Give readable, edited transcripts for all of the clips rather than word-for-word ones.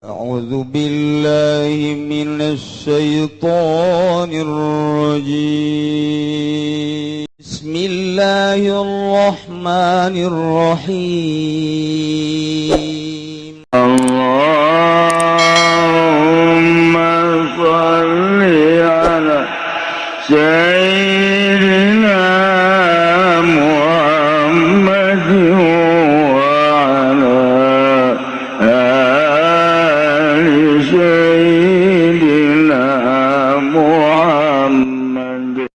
أعوذ بالله من الشيطان الرجيم. بسم الله الرحمن الرحيم. اللهم صل على سيدنا محمد وعلى آل سيدنا محمد.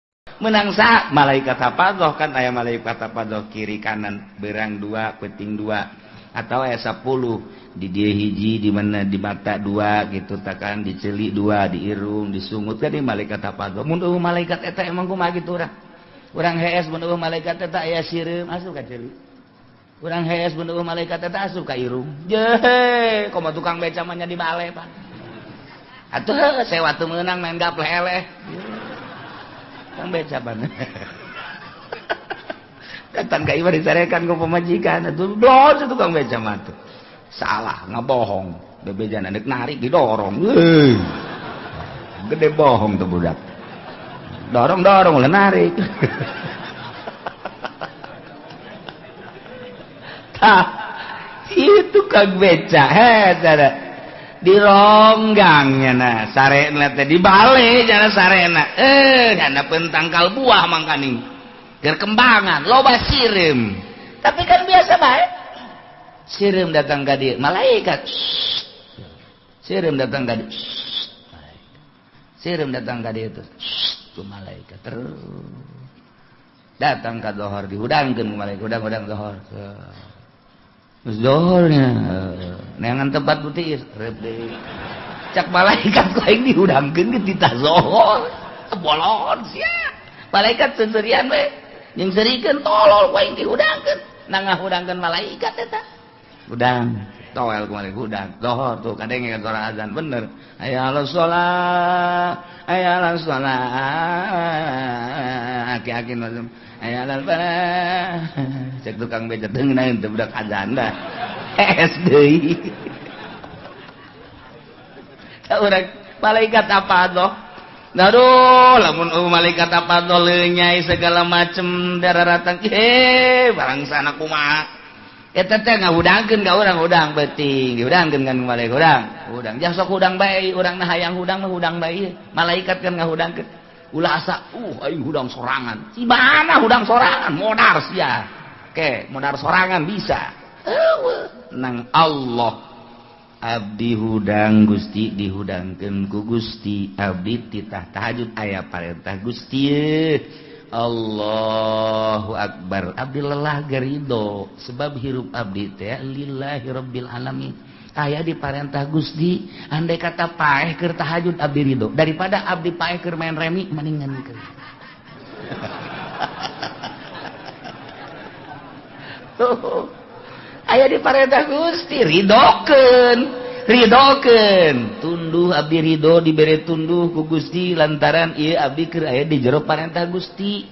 Menang sa malaikat hafadoh kan, aya malaikat hafadoh kiri kanan, berang dua, peting dua, atau aya 10 di dia hiji, di mana di mata dua gitu, takan di celik dua, di irung, disungut kan di malaikat hafadoh. Mun eueuh malaikat eta emang kumaha gitu urang? Urang hees mun eueuh malaikat eta, aya sireum asup ka celik. Urang hees mun eueuh malaikat eta, asup ka irung. Jehe, komo tukang beca mah nya di bale, Pak. Atuh sewa teu meunang, main gapleh eleh. Kang beca mana? Datang ka imah dicarekan ku pamajikan. Atuh blon tukang beca mah tuh. Salah, ngabohong. Bebejana dek narik didorong. Euy. Gede bohong tuh budak. Dorong-dorong ulah narik. Tah, itu kang beca he cara dironggangnya nah sarena teh dibalik jana sarena jana pentangkal buah mangkaning gerkembangan loba sireum, tapi kan biasa bae sireum datang ka dieu malaikat, sireum datang ka dieu, sireum datang ka dieu tuh ku malaikat, terus datang ka dohor dihudangkeun ku malaikat, hudang-hudang dohor. Terus dohornya neangan tempat putih rep deui. Cak malaikat ku aing dihudangkeun ge titah zohor. Bolon sia. Malaikat seuseurian we. Jeung seurikeun tolol ku aing dihudangkeun. Nah ngahudangkeun malaikat eta. Hudang, toel ku malaikat hudang. Zohor tuh kadenge kan suara azan bener. Hayya 'alas shalah, hayya 'alas shalah. Aki-aki masuk. Hayya 'alal falah. Cek tukang beca teu ngeunaheun teh budak azan dah. Es deui. Urang malaikat apa doh? Aduh, lamun malaikat apa doh lenyai segala macem darah ratang. Barang sana kumaha. Eta teh ngahudangkeun ka urang, hudang beuting, dihudangkeun kan malaikat hudang. Hudang jang sok hudang bae, urang na hayang hudang mah hudang bae. Malaikat kan ngahudangkeun. Ulah asa, aing hudang sorangan. Si mana hudang sorangan? Modar sia. Oke, modar sorangan bisa. Eueuh, nang Allah. Abdi hudang Gusti, dihudangkeun ku Gusti. Abdi titah tahajud aya parentah Gusti. Allahu Akbar. Abdi lelah gerido sebab hirup abdi teh lillahi rabbil alamin. Aya di parentah Gusti, andai kata paeh keur tahajud abdi ridho daripada abdi paeh keur main remi mendingan keur. Tuh. Aya di parentah Gusti, ridokeun, ridokeun. Tunduh abdi ridho dibere tunduh ku Gusti lantaran ieu abdi keur aya di jero parentah Gusti.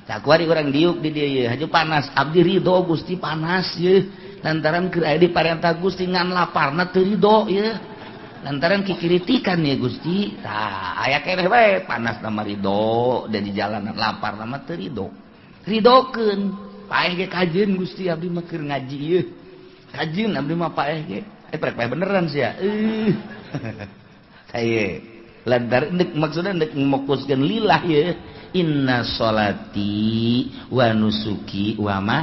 Sakuari urang diuk di dieu ieu haju panas, abdi ridho Gusti panas ieu lantaran keur aya di parentah Gusti ngan laparna teu ridho ieu lantaran kikiritikan ya Gusti. Tah aya keneh bae panas mah ridho dan di jalanan laparna mah teu ridho. Ridokeun paeh ge kajeun Gusti abdi mah keur ngaji ieu. Kajeun abdi mah paeh ge. Prek paeh beneran sia. Saye lantaran deuk maksudna deuk mokuskeun lillah ieu. Inna sholati wa nusuki wa ma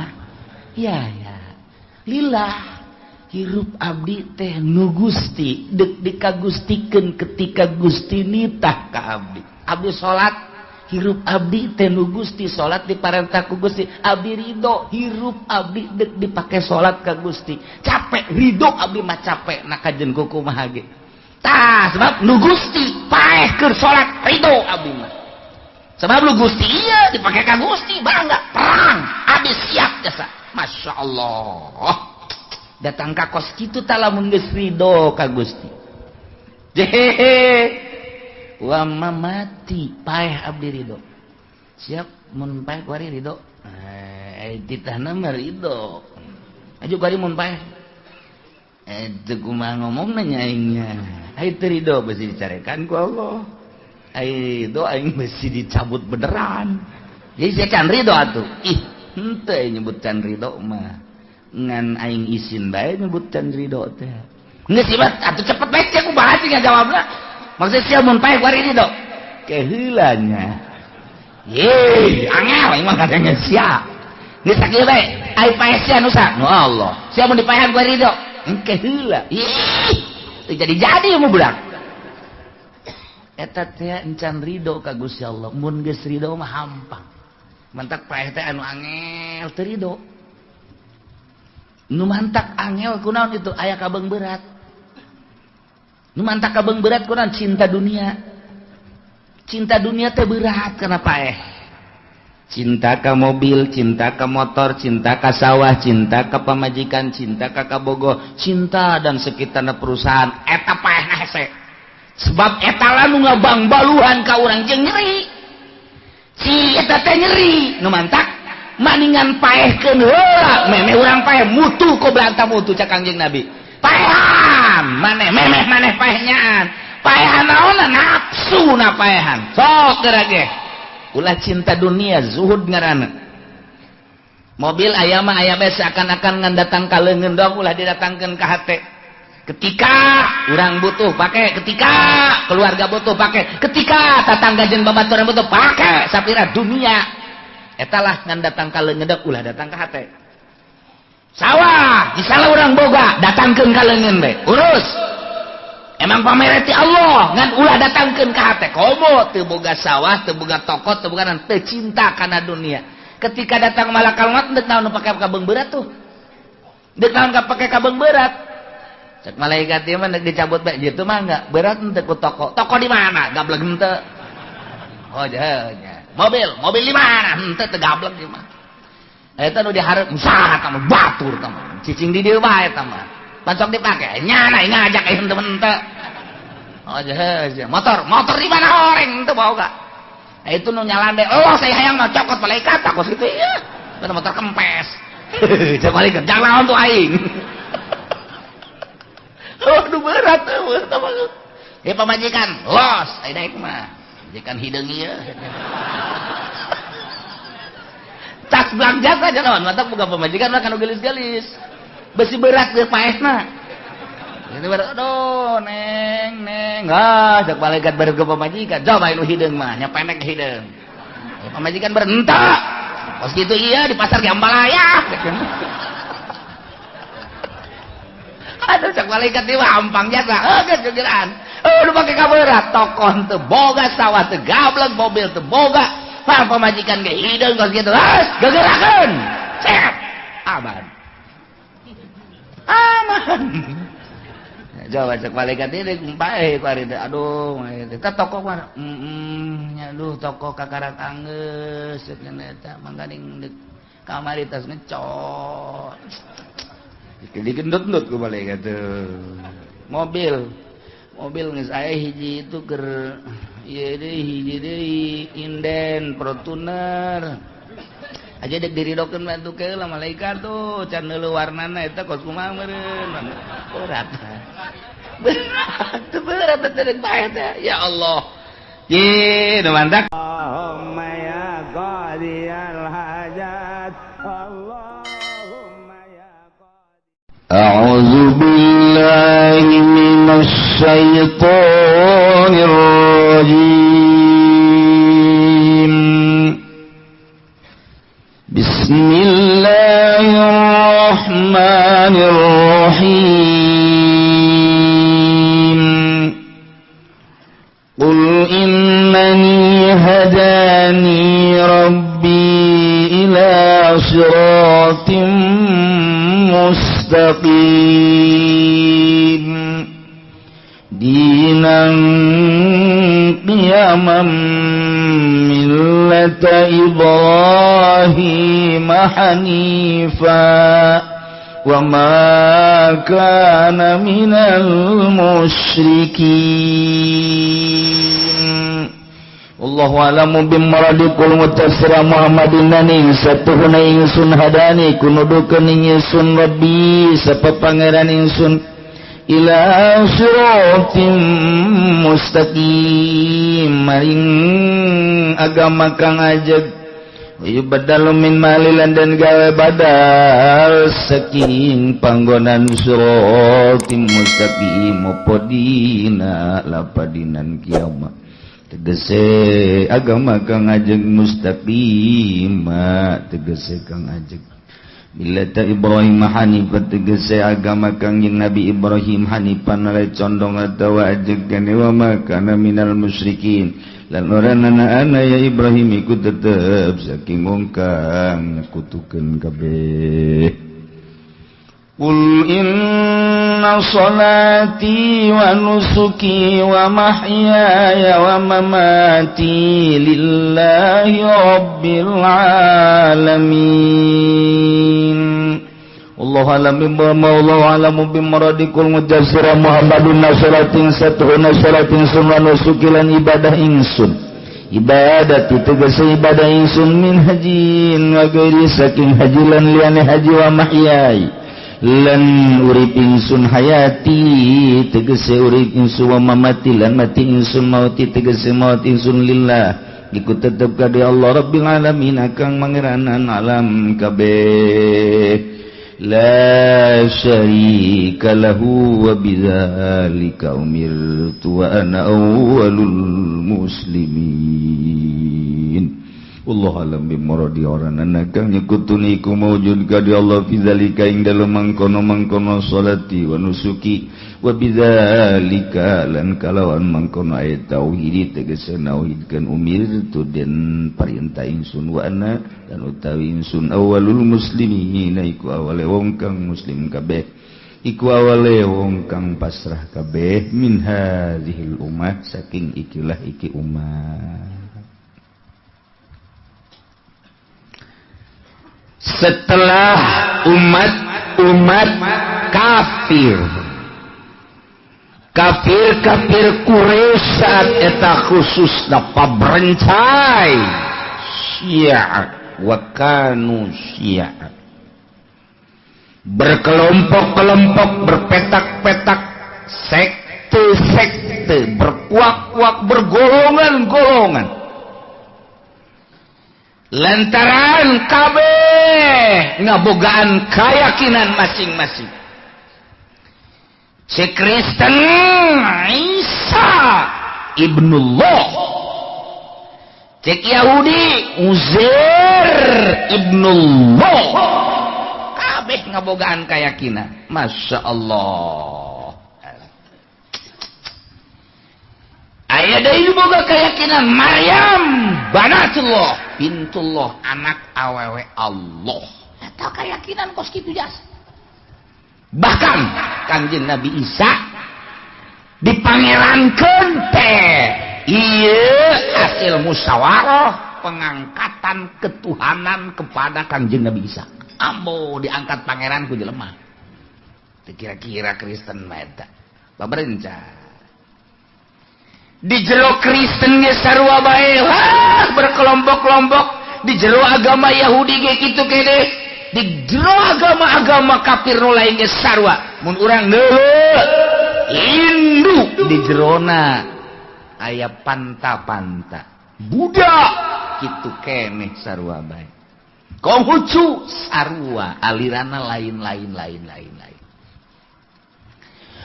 ya ya lillah. Hirup abdi teh nu Gusti deuk dikagustikeun ketika Gusti nitah ka abdi. Abdi salat hirup abdi teh nu Gusti, salat diparentah ku Gusti, abdi ridho. Hirup abdi deuk dipake salat ka Gusti. Capek ridho abdi mah capek na kajeun ku kumaha ge. Tah sebab nu Gusti paeh keur salat ridho abdi mah. Sebab lu Gusti iya dipake ka Gusti bangga perang abdi siap jasa. Masya Allah. Datang ka kos kitu tah lamun geus ridho ka Gusti. Jehehe. Wa mamati paeh abdi ridho. Siap mun paeh kuari ridho. Titahna mah ridho. Aju kuari mun paeh. Itu kumaha ngomongna nya aingnya. Ai teu ridho besi dicarekan ku Allah. Ai ridho aing besi dicabut beneran. Jadi sia can ridho atuh. Ih, henteu nyebut can ridho mah. Ngan aing isin bae nyebut can ridho teh. Geus sih atuh cepet bae sia kumaha sih ngajawabna. Maksud sia mun paeh ku ari ridho. Keheula nya. Ye, angel aing mah kadang sia. Geus sakieu bae, ai paeh sia nu sa? Nu Allah. Sia mun dipaehan ku ari ridho. Engke heula. Ih, jadi-jadi mu budak. Eta teh encan ridho ka Gusti Allah. Mun geus ridho mah hampang. Mantak paeh teh anu angel teu ridho. Nu mantak angel kunaon itu aya kabeung berat. Nu mantak kabeung berat kunaon cinta dunia. Cinta dunia teh berat kana paeh. Cinta ka mobil, cinta ka motor, cinta ka sawah, cinta ka pamajikan, cinta ka kabogo, cinta dan sekitarna perusahaan. Eta paehna hese. Sebab eta lah nu ngabangbaluhan ka urang jeung nyeri. Si eta teh nyeri, nu mantak maningan paehkeun heula, memeh urang paeh mutu koblanta mutu cak Kangjeng Nabi. Paehan maneh memeh maneh paehnyaan. Paehan naonna nafsu na paehan. Sok geura ge. Ulah cinta dunia zuhud ngaranna. Mobil aya mah aya bae seakan-akan ngan datang ka leungeun doang ulah didatangkeun ka hate. Ketika urang butuh pake, ketika keluarga butuh pake, ketika tatangga jeung babaturan butuh pake, sapira dunia. Eta lah ngan datang ka leungeun doang ulah datang ka hate. Sawah misalnya urang boga datangkeun ka leungeun bae, urus. Emang pamereti Allah ngan ulah datangkeun ka hate. Komo teu boga sawah, teu boga toko, teu boga naon, teu cinta kana dunia. Ketika datang malakal maut deuk naon nu pake kabeung berat tuh. Deuk naon ka pake kabeung berat. Cek malaikat ieu mah deuk dicabut bae jitu mah enggak berat henteu ku toko. Toko di mana? Gablek henteu. Oh nya. Mobil, mobil di mana? Henteu teu gablek ieu mah. Eta nu dihareup saha eta mah batur eta mah. Cicing di dieu bae eta mah. Pancok dipake nyana ngajak aing teu henteu. Oh jehe, motor, motor di mana horeng teu boga. Nah, itu nu nyalande, oh saya hayang mah cokot malaikat aku situ ieu. Bener motor kempes. Cek malaikat, jangan lawan tuh aing. Aduh berat eueuh tah mah. Ya pamajikan, los ai daek mah. Majikan hideung ieu. Tas belanja saja lawan, mata boga pamajikan mah kanu geulis-geulis. Besi berat ge paehna. Itu berat, aduh neng neng, ah cek malaikat baru ke pamajikan, coba nu hideung mah, nya pendek hideung. Ya, pamajikan berentak. Pas gitu iya di pasar Jambalaya. Aduh cek malaikat ieu hampang jasa, geus gegeran. Aduh pake kaberat, toko teu boga sawah teu gablek, mobil teu boga. Pang pamajikan ge hideung kos kitu, geus gegerakeun. Cet. Aman. Aman. Coba cek malaikat ini paeh ku ari teh. Aduh, eta toko mana? Heeh, aduh toko kakarak anggeus ceuk eta mangkaning deuk kamari tas ngecot. Digendut-endut ku malaikat teh. Mobil. Mobil geus aya hiji itu keur ieu deui hiji deui inden Fortuner. Aja dek diridokeun bantu ke lah malaikat tuh can neuleuh warnana eta kos kumaha meureun. Berat. Berat, berat teh bae teh. Ya Allah. Ye, nu mantak. Allahumma ya qadiyal hajat. Allahumma ya qadi. A'udzu billahi minasy syaithanir rajim. Bismillahirrahmanirrahim. Qul innani hadani rabbi ila siratim mustaqim dinan qiyaman millata Ibrahim hanifa wa ma kana minal musyrikin. Allahu a'lamu bimradikul mutassira Muhammadin nani satuhuna ingsun hadani kunudukeun ingsun rabbi sapa pangeran ingsun ila siratim mustaqim maring agama kang ajeg yubaddalu min malilan dan gawe badal saking panggonan siratim mustaqim apa dina lapadinan kiamat tegese agama kang ajeg mustaqim tegese kang ajeg millata Ibrahim hanifah tegese agama kang Nabi Ibrahim hanifan ale condong atawa ajeg kene wa makana minal musyrikin lan ora ana ya Ibrahim iku tetep saking wong kang nyekutukeun kabeh. Qul inna salati wa nusuki wa mahyaya wa mamati lillahi rabbil alamin. Allahu alam bima wallahu alamu bimaradikul mujassira Muhammadun nasratin satuhuna salatin sunna nusukilan ibadah ingsun ibadah tegese ibadah ingsun min hajin wa ghairi saking haji lan liyane haji wa mahyai lan urip ingsun hayati tegese urip ingsun wa mamati lan mati ingsun mauti tegese maut ingsun lillah iku tetep ka Allah rabbil alamin kang mangeranan alam kabeh. La syarika lahu wa bidzalika umirtu wa ana awwalul muslimin. Wallahu alam bimuradi oranana kang nyekutuni iku maujud ka di Allah fi dzalika ing dalem mangkono-mangkono salati wa nusuki wa bidzalika lan kalawan mangkono ayat tauhid tegese nauhidkeun umirtu den parintah ingsun wa ana dan utawi ingsun awalul muslimin iku awale wong kang muslim kabeh iku awale wong kang pasrah kabeh min hadzihil ummah saking ikilah iki ummah. Setelah umat-umat kafir kafir-kafir Quraisy saat eta khususna pabrencai Syiah wa kanu Syiah berkelompok-kelompok berpetak-petak sekte-sekte berkuak-kuak bergolongan-golongan lantaran kabeh ngabogaan keyakinan masing-masing. Si Kristen Isa ibnullah, cek Yahudi Uzair ibnullah, kabeh ngabogaan keyakinan. Masya Allah. Aya deui boga keyakinan Maryam banatullah bintullah anak awewe Allah. Eta keyakinan kos kitu jasa. Bahkan Kangjeng Nabi Isa dipangerankeun teh ieu hasil musyawarah pengangkatan ketuhanan kepada Kangjeng Nabi Isa. Ambo diangkat pangeran ku jelema. Teu kira-kira Kristen mah eta. Baberenca. Di jero Kristen ge sarua bae, wah berkelompok-kelompok. Di jero agama Yahudi ge kitu kene, di jero agama-agama kafir nu lain ge sarua. Mun urang deuleu Hindu di jerona aya panta-panta. Buddha kitu keneh sarua bae. Konghucu sarua, aliranna lain-lain lain-lain lain.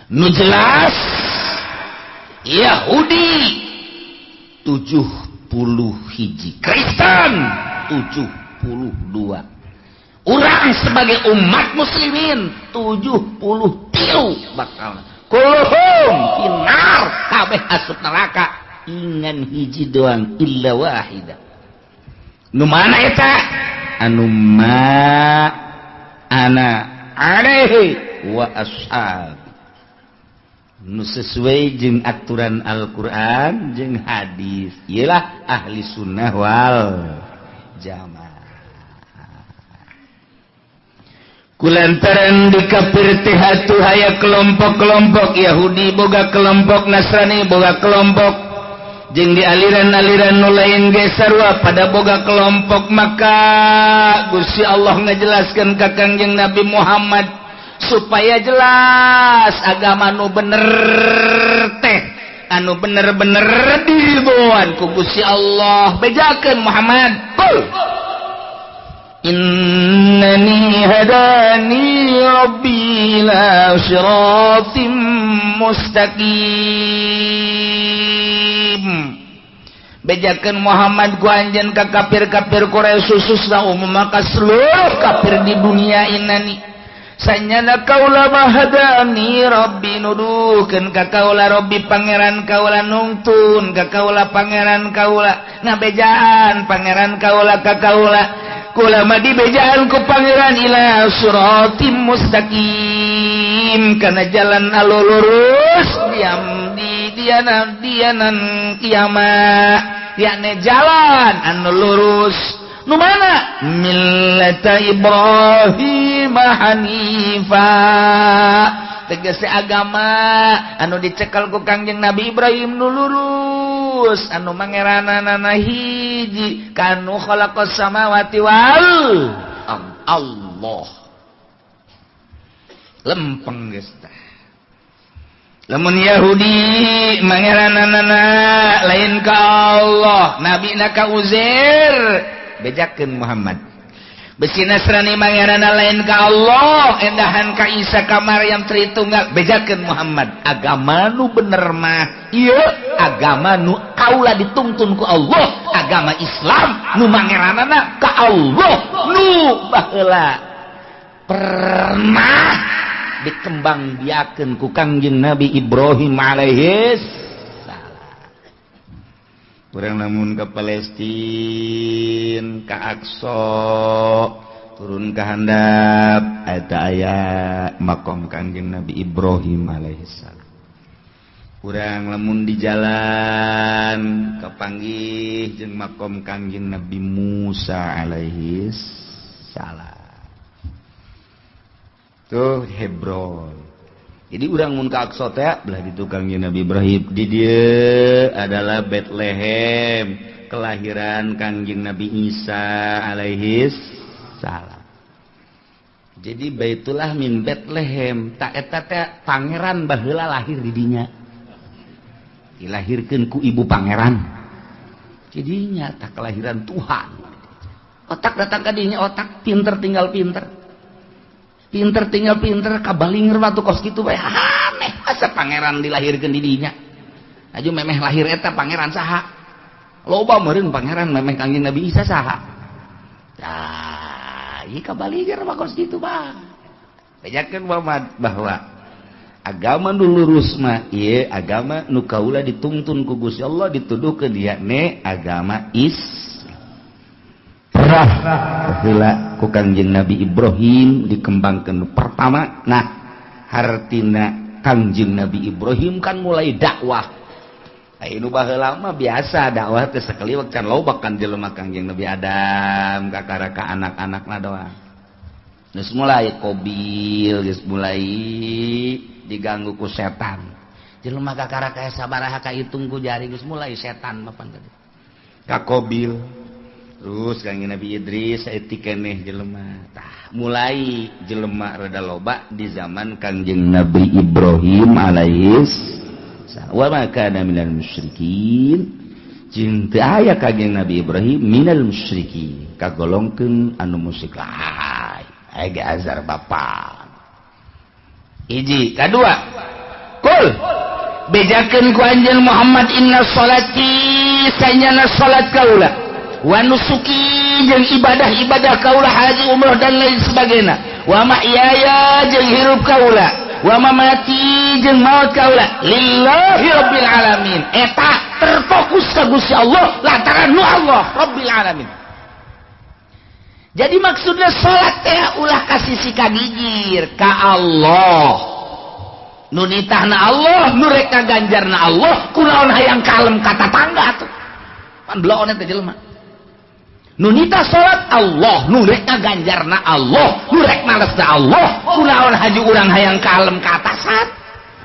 Nu jelas Yahudi 70 hiji, Kristen 72. Urang sebagai umat muslimin 73 bakal kulluhum finnar kabeh asup neraka ingan hiji doang illa wahida. Nu mana eta? Anu ma ana alaihi wa ashab. Nu sesuai jeung aturan Al-Qur'an jeung hadis iyalah ahli sunnah wal jamaah. Kulantaran di kafir teh atuh aya kelompok-kelompok Yahudi boga kelompok Nasrani boga kelompok jeung di aliran-aliran nu lain ge sarua pada boga kelompok, maka Gusti Allah ngajelaskeun ka Kangjeng Nabi Muhammad Supaya jelas agama nu bener teh anu bener-bener diridhoan ku Gusti Allah. Bejakeun Muhammad, qul innani hadani rabbi ila siratim mustaqim. Bejakeun Muhammad ku anjeun ka kafir-kafir Quraisy khususna umum maka seluruh kafir di dunia inani sanyana kaula mahadani rabbi nuduhkeun ka kaula rabbi pangeran kaula nungtun ka kaula pangeran kaula ngabejaan pangeran kaula ka kaula kula mah dibejaan ku pangeran ila siratim mustaqim kana jalan anu lurus diam di dianan dianan kiamat yakni jalan anu lurus nu mana millata Ibrahim hanifa tegese agama anu dicekal ku Kangjeng Nabi Ibrahim nu lurus anu mangeranana hiji kanu khalaqas samawati wal Allah lempeng geus tah. Lamun Yahudi mangeranana lain ka Allah, nabina ka Uzair, bejakeun Muhammad. Besi Nasrani mangeranana lain ka Allah, endahan ka Isa ka Maryam Tritunggal, bejakeun Muhammad. Agama nu bener mah ieu agama nu kaula dituntun ku Allah, agama Islam nu mangeranana ka Allah nu baheula pernah dikembangbiakeun ku Kangjeng Nabi Ibrahim alaihis salam. Urang lamun ka Palestina, ka Aqsa, turun ka handap eta aya makom Kangjeng Nabi Ibrahim alaihis salam. Urang lamun di jalan kapanggih jeung makom Kangjeng Nabi Musa alaihis salam. Tuh Hebron. Jadi urang mun ka Aqsa teh belah ditu Kangjeng Nabi Ibrahim. Di dieu adalah Bethlehem, kelahiran Kangjeng Nabi Isa alaihis salam. Jadi Baitullah min Bethlehem, tak eta teh pangeran baheula lahir di dinya. Dilahirkeun ku ibu pangeran. Jadinya tak kelahiran Tuhan. Otak datang ka dinya, otak pinter tinggal pinter. Pinter tinggal pinter kabalinger waktu kos kitu bae aneh asa pangeran dilahirkeun di dinya. Aju memeh lahir eta pangeran saha? Loba meureun pangeran memeh Kangjeng Nabi Isa saha? Tah, ieu kabalinger mah kos kitu mah. Bejakeun Muhammad bahwa agama nu lurus mah ieu agama nu kaula dituntun ku Gusti Allah dituduhkeun yakni agama Islam. Heula ku Kangjeng Nabi Ibrahim dikembangkeun pertama. Nah, hartina Kangjeng Nabi Ibrahim kan mulai dakwah. Aya nu baheula mah biasa dakwah teh sakaliwat can loba kan jelema Kangjeng Nabi Adam kakara ka anak-anakna doang. Geus mulai Qabil, geus mulai diganggu ku setan. Jelema kakara ka sabaraha kahitung ku jari geus mulai setan mapan tadi. Ka Qabil. Terus Kangjeng Nabi Idris saeutik keneh jelema. Tah, mulai jelema rada loba di zaman Kangjeng Nabi Ibrahim alaihis salam. Wa ma kana minal musyrikin. Jeung teu aya Kangjeng Nabi Ibrahim minal musyrikin, kagolongkeun anu musyrik lain. Aya ge azar bapa. Hiji, kadua. Kul bejakeun ku anjeun Muhammad inna sholati sanyana salat kaula wa nusuki jeung ibadah-ibadah kaula haji umroh dan lain sebagainya, wa mahyaya jeung hirup kaula, wa mamati jeung maut kaula lillahi rabbil alamin. Eta terfokus ka Gusti Allah lantaran nu Allah rabbil alamin. Jadi maksudnya salat teh ulah ka sisi kagigir ka Allah, nu nitahna Allah, nu rek kaganjarna Allah, kunaon hayang kalem ka tatangga atuh pan bloon eta jelema. Nu nita salat Allah, nu rek ngaganjarna Allah, nu rek malesna Allah, kunaon haji urang hayang kalem ka atasan,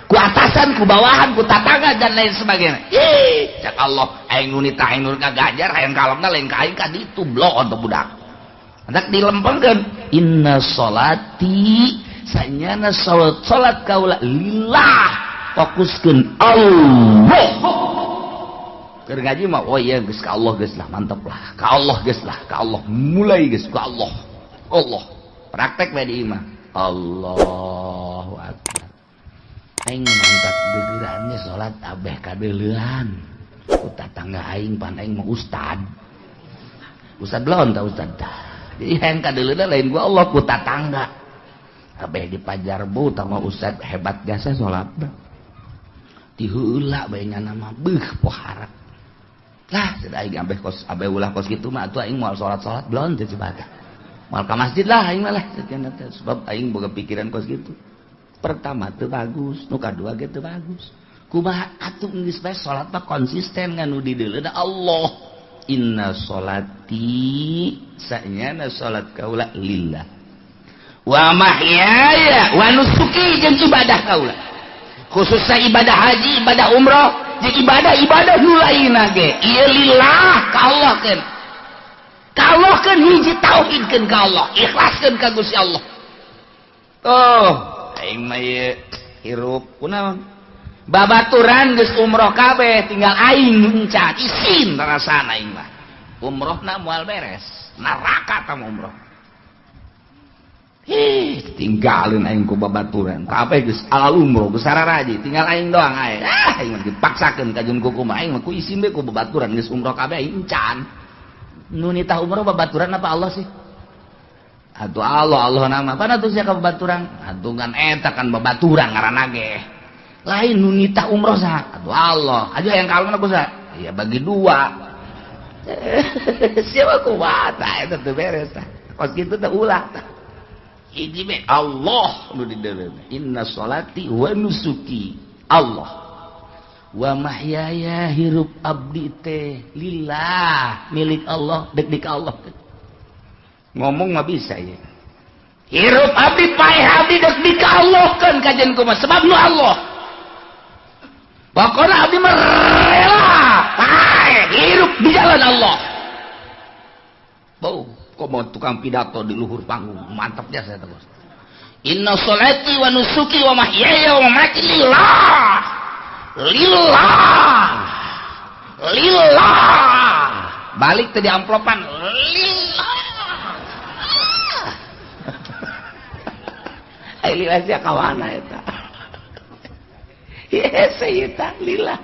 ku atasan, ku bawahan, ku tatangga dan lain sebagainya. Ih, cak Allah, aing nu nita aing nu ngaganjar hayang kalemna lain ka aing ka ditu bloon teh budak. Hendak dilempengkeun inna sholati sanyana salat kaula lillah, fokuskeun Allah. Keur ngaji mah oh iya geus ka Allah geus lah, mantap lah. Ka Allah geus lah, ka Allah. Mulai geus ka Allah. Allah. Praktek bae di imah. Allahu akbar. Aing mantap gegerannya salat abeh kadeuleuan. Ku tatangga aing pan aing mah ustad. Ustad belon ta ustad. Jadi hayang kadeuleuan lain gua Allah ku tatangga. Abeh di Pajarbu tama ustad hebat jasa salat. Ti heula bae nyana mah beuh pohara. Lah sudah aing abeh kos abeh ulah kos kitu mah atuh aing moal salat-salat belon teh cibata. Moal ka masjid lah aing mah lah sebab aing boga pikiran kos kitu. Pertama teu bagus, nu kadua ge teu bagus. Kumaha atuh geus bae salat mah konsisten ngan nu dideuleuda Allah. Inna sholati sanyana salat kaula lillah wa mahyaya wa nusuki jeung ibadah kaula, khususnya ibadah haji, ibadah umroh, jeung ibadah-ibadah nu lainna ge ieu lillah ka Allah keun, ka Allah keun hiji tauhidkeun ka Allah, ikhlaskeun ka Gusti Allah. Oh aing mah ieu hirup kunaon babaturan geus umroh kabeh tinggal aing encan isin rasana aing mah umrohna moal beres neraka ta umroh. Ih tinggalin aing ku babaturan kabeh geus alal umroh geus sararaji tinggal aing doang aing. Ah aing mah dipaksakeun ka jeung kuku mah aing mah ku isin we ku babaturan geus umroh kabeh aing encan. Nu nitah umroh babaturan apa Allah sih? Atuh Allah Allah nama pana tuh sia ka babaturan atuh kan eta kan babaturan ngaranna ge. Lain nu nitah umroh saha? Aduh Allah aja yang kalem aku saha? Ya bagi dua. Siapa kuat eta teu beres tah. Kos kitu teh ulah tah. Hiji be Allah nu dideuleuh. Inna sholati wa nusuki Allah wa mahyaya hirup abdi teh lillah milik Allah dek dik Allah. Ngomong mah bisa ya. Hirup abdi paeh abdi dek dik Allah kan kajian kumaha sebab nu Allah. Pokoknya abdi merela paeh hirup di jalan Allah. Bau, kok mau tukang pidato di luhur panggung, mantap jasa terus. Inna sholati wa nusuki wa mahyaya wa mamati lillah. Lillah. Lillah. Balik tadi amplopan lillah. Ai lillah sia kawana eta. Yes, eta lillah.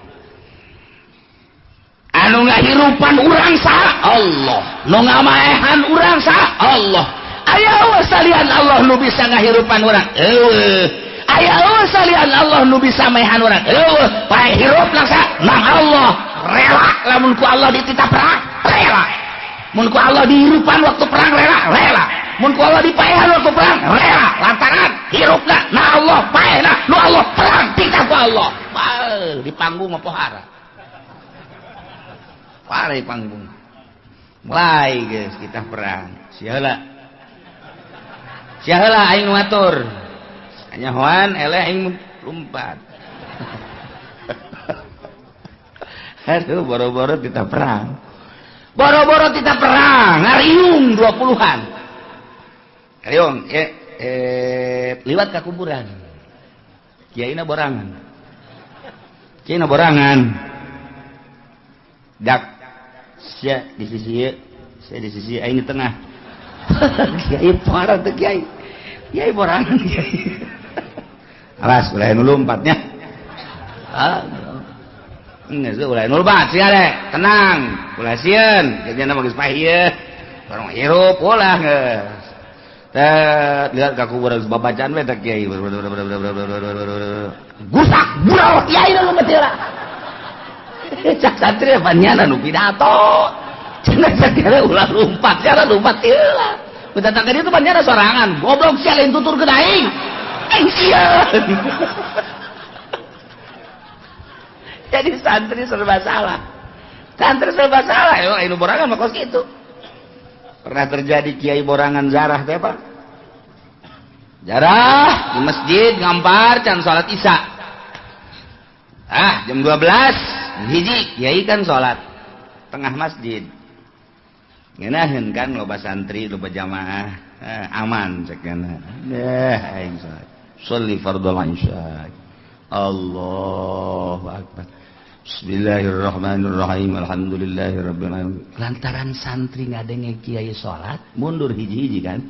Anu ngahirupan urang saha? Allah. Nu ngamaehan urang saha? Allah. Aya eueuh salian Allah nu bisa ngahirupan urang? Eueuh. Aya eueuh salian Allah nu bisa maehan urang? Eueuh. Pae hirup saha? Nang Allah. Rela lamun ku Allah dititah perang, rela. Mun ku Allah dihirupan waktu perang rela, rela. Mun ku Allah dipaehan waktu perang, rela. Lantaran hirupna na Allah, paehna nu Allah, perang titah ku Allah. Bae di panggung mah pohara. Pare panggung. Mulai guys kita perang. Sia heula. Sia heula aing ngatur. Kanyahoan eleh aing lompat. Aduh boro-boro kita perang. Boro-boro kita perang, ngariung 20-an. Ngariung liwat ka kuburan. Kiaina borangan. Kiaina borangan. Dak sia di sisi ieu, sia di sisi aing di tengah. Kiai parah teh kiai. Kiai borangan kiai. Alas ulah nu lompatnya. Ah. Geus ulah nu lompat sia deh, tenang. Ulah sieun, jadinya mah geus paeh ieu. Barang hirup ulah geus. Teh lihat ka kuburan babacaan we teh kiai. Gusak bural kiai nu lompat heula. Cak santri panyana nu pidato. Cenah cak ulah lompat, cara lompat heula. Datang ka dieu teh panyana sorangan. Goblok sia lain tuturkeun aing. Aing sieun. Jadi santri serba salah. Santri serba salah. Emang aing nu borangan mah kos kitu. Pernah terjadi kiai borangan zarah teh Pak. Jarah di masjid ngampar can salat Isya. Ah, jam 12 hiji kiai kan salat tengah masjid. Ngeunaheun kan loba santri, loba jamaah. Aman cek kana. Deh aing salat. Sholli fardhol isya. Allahu akbar. Bismillahirrahmanirrahim. Alhamdulillahirabbil alamin. Lantaran santri ngadenge kiai salat, mundur hiji-hiji kan.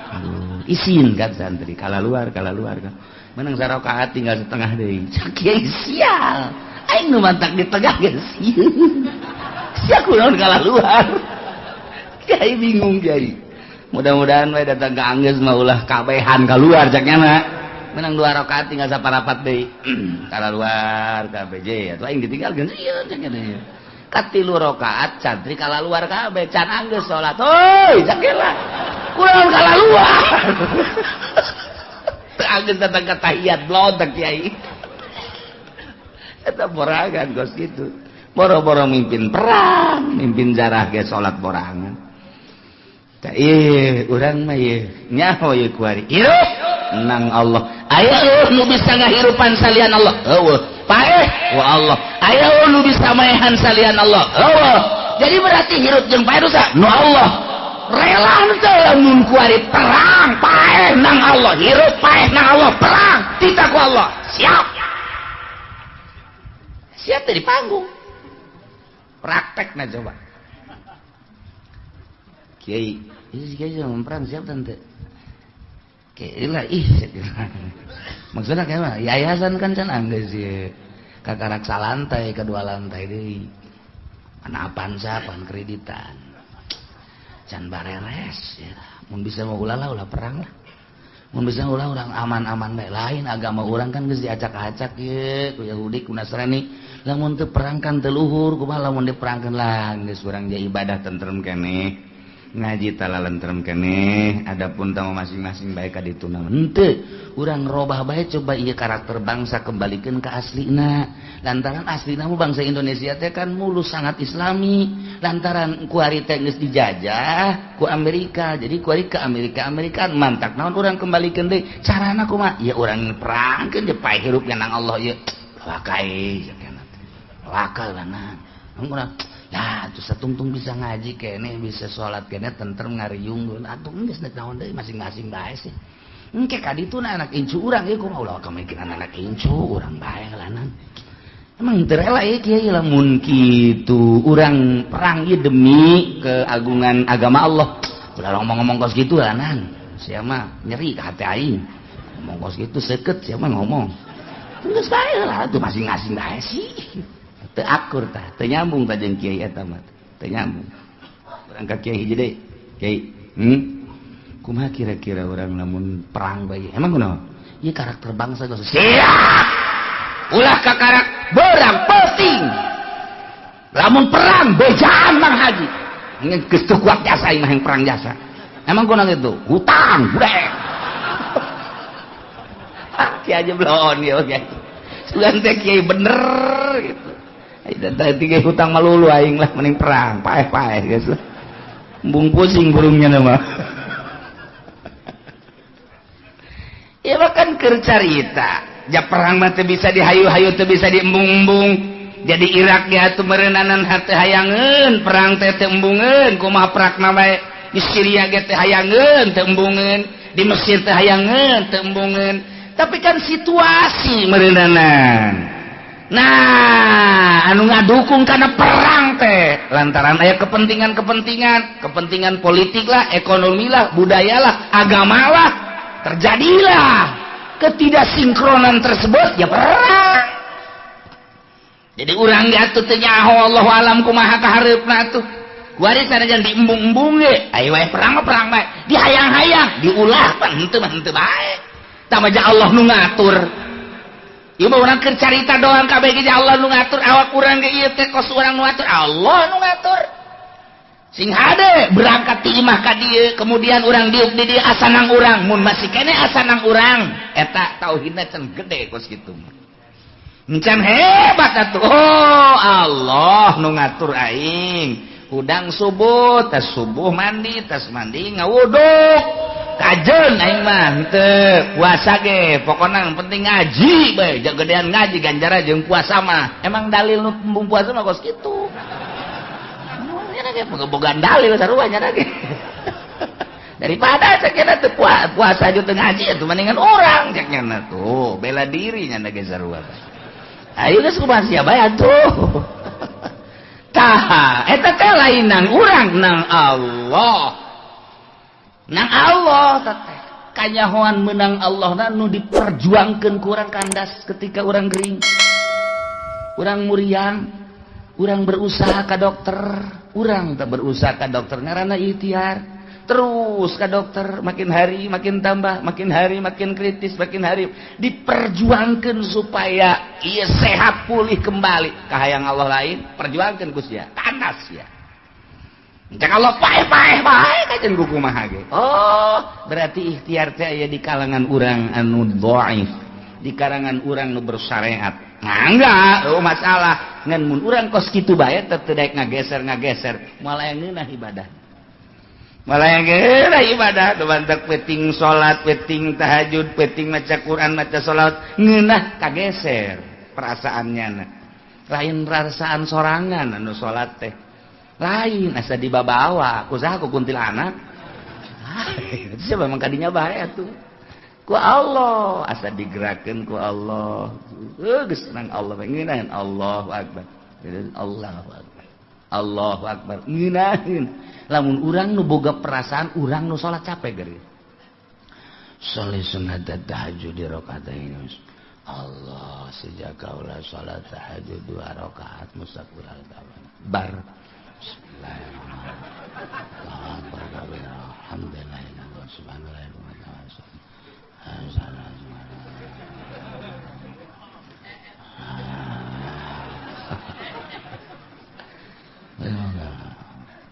Aduh, isin kan santri, kala luar kan. Menang sarakaat tinggal setengah deui. Cak kiai sial. Aing nu mantak di tengah ge sieun. Sia kunaon kala luar. Kiai bingung kiai. Mudah-mudahan we datang ke anggeus mah ulah kabehan kaluar cak nya. Menang 2 rakaat tinggal saparapat deui. Kala luar kabeh atuh aing ditinggalkeun sieun cak nya. Katilu rakaat santri kala luar kabeh can anggeus salat. Hoi cak lah. Kunaon kala luar. Teu anggeus datang ka tahiyat blontek kiai. Eta borangan kos kitu. Boro-boro mimpin perang, mimpin jarah ge salat borangan. Tah ieu urang mah ieu nyaho ieu kuari. Hirup nang Allah. Aya nu bisa ngahirupan salian Allah. Eueuh. Paeh wa Allah. Aya nu bisa maehan salian Allah. Eueuh. Jadi berarti hirup jeung paeh dosa nu Allah. Rela teu lamun kuari perang paeh nang Allah, hirup paeh nang Allah, perang titah ku Allah. Siap. Siap dari panggung. Praktekna coba. Kiai, ini kiai sama perang siap tante. Kiai lah ih. Maksudnya kayak mana? Yayasan kan can anggeus ieu. Kakarak salantai kedua lantai deui. Ana Avanza, pan kreditan. Can bareres ya. Mun bisa mau ulah lah ulah perang lah. Mun bisa ulah urang aman-aman bae. Lain agama urang kan geus diacak-acak ieu ku Yahudi ku Nasrani. Lamun teu perang kan teu luhur, kumaha lamun diperangkeun lah geus urang ge ibadah tentrem keneh. Ngaji tala lentrem keneh, adapun tamu masing-masing bae ka ditu na henteu. Urang robah bae coba ieu karakter bangsa kembalikeun ka aslina. Lantaran aslina mah bangsa Indonesia teh kan mulus sangat islami. Lantaran kuari teh geus dijajah ku Amerika. Jadi kuari ke Amerika Amerikaan mantak naon urang kembalikeun deui. Carana kumaha? Ya urang perangkeun je paeh hirup nang Allah ieu. Wakai wakal lanang. Urang lah tuh satungtung bisa ngaji kene bisa sholat kene tentrem ngariung atuh geus nek naon deui masing-masing bae sih. Engke ka ditu na anak incu urang ieu kumaha ulah kamikiran anak incu urang bae lanan. Emang teu rela ieu kiai lamun kitu urang perang ieu demi keagungan agama Allah. Ulah ngomong-ngomong kos kitu lanan. Sia mah nyeri ka hati aing. Ngomong kos kitu seukeut sia mah ngomong. Geus bae lah atuh masing-masing bae sih. Teu akur tah, teu nyambung tah jeung kiai eta mah. Teu nyambung. Urang ka kiai hiji deui. Kiai, Kumaha kira-kira urang lamun perang bae? Emang kunaon? Ieu karakter bangsa geus siap. Ulah kakarak berang penting. Lamun perang bejaan Mang Haji. Geus teu kuat jasa aing mah yang perang jasa. Emang kunaon itu? Hutang, brek. Kiai aja belon ieu kiai. Sugan teh kiai bener gitu. Tadi hutang melulu aing lah mending perang paeh-paeh guys lah. Embung pusing burungnya nama. Ya bahkan keur carita, ja perang mah teu bisa dihayu-hayu teu bisa diembung-embung. Jadi Irak ge atuh meureunnanan hate hayangeun, perang teh teu embungeun, kumaha prakna bae. Di Syria ge teu hayangeun, teu embungeun, di Mesir teu hayangeun, teu embungeun. Tapi kan situasi meureunnanan. Nah, anu ngadukung karena perang teh lantaran aya kepentingan-kepentingan, kepentingan politik lah, ekonomi lah, budaya lah, agama lah, terjadilah ketidaksinkronan tersebut ya perang. Jadi urang ge atuh teu nyaho Allahu alam kumaha kahareupna atuh. Kuari sanajan diembung-embung ge, ayo wae perang mah perang bae, dihayang-hayang, diulah pan henteu mah henteu bae. Tah mah Allah nu ngatur. Ieu mah urang keur carita doang kabeh ge Allah nu ngatur awak urang ge ieu teh kos urang nu ngatur Allah nu ngatur. Sing hade berangkat ti imah ka dieu kemudian urang diuk di dieu asanang urang mun masih keneh asanang urang eta tauhidna can gede kos kitu mah. Can hebat atuh. Oh Allah nu ngatur aing. Hudang subuh tas subuh mandi tas mandi ngawuduk. Kajen aing mah henteu puasa ge pokona yang penting ngaji bae gedean ngaji ganjaran jeung puasa mah emang dalil nu embung puasa mah kos kitu nya ge bogaan dalil sarua nya ge Daripada cek nya teu puasa aja teu ngaji atuh mendingan urang cek nya tuh bela diri nya ge sarua. Ayo geus kumaha sia bae atuh. Tah, eta teh lain nang urang nang Allah. Nang Allah teh kanyahoan menang Allah na nu diperjuangkeun ku urang kandas ketika urang gering. Urang muriang, urang berusaha ka dokter, urang teh berusaha ka dokter ngaranna ikhtiar. Terus ke dokter, makin hari makin tambah, makin hari makin kritis, makin hari diperjuangkan supaya ia sehat pulih kembali. Kahayang Allah lain, perjuangkan ku sia, kandas ya. Cek Allah paeh-paeh bae kajen ku kumaha ge. Oh, berarti ikhtiar teh aya di kalangan urang anu dhaif, di kalangan urang nu bersyariat. Nah, enggak, oh masalah. Ngan mun urang kos kitu bae teu daek ngageser-ngageser, moal aya ngeunah ibadah. Malah yang kira ibadah bantak peting salat, peting tahajud, peting maca Quran, maca salat, ngeunah kageser perasaannya. Lain perasaan sorangan anu salat teh. Lain asa dibabawa, ku saha ku kuntilanak. Siapa memang kadinya bae atuh. Ku Allah asa digerakkeun ku Allah. Geus nang Allah ngeunaheun Allahu akbar. Allahu akbar. Allahu akbar. Ngeunaheun. Lamun urang nu boga perasaan urang nu salat capek geuring. Sholli sunat tahajud di rakaatain. Allah sejak kaula salat tahajud 2 rakaat mustaqbil taban. Bar. Bismillahirrahmanirrahim. Alhamdulillah subhanallah wa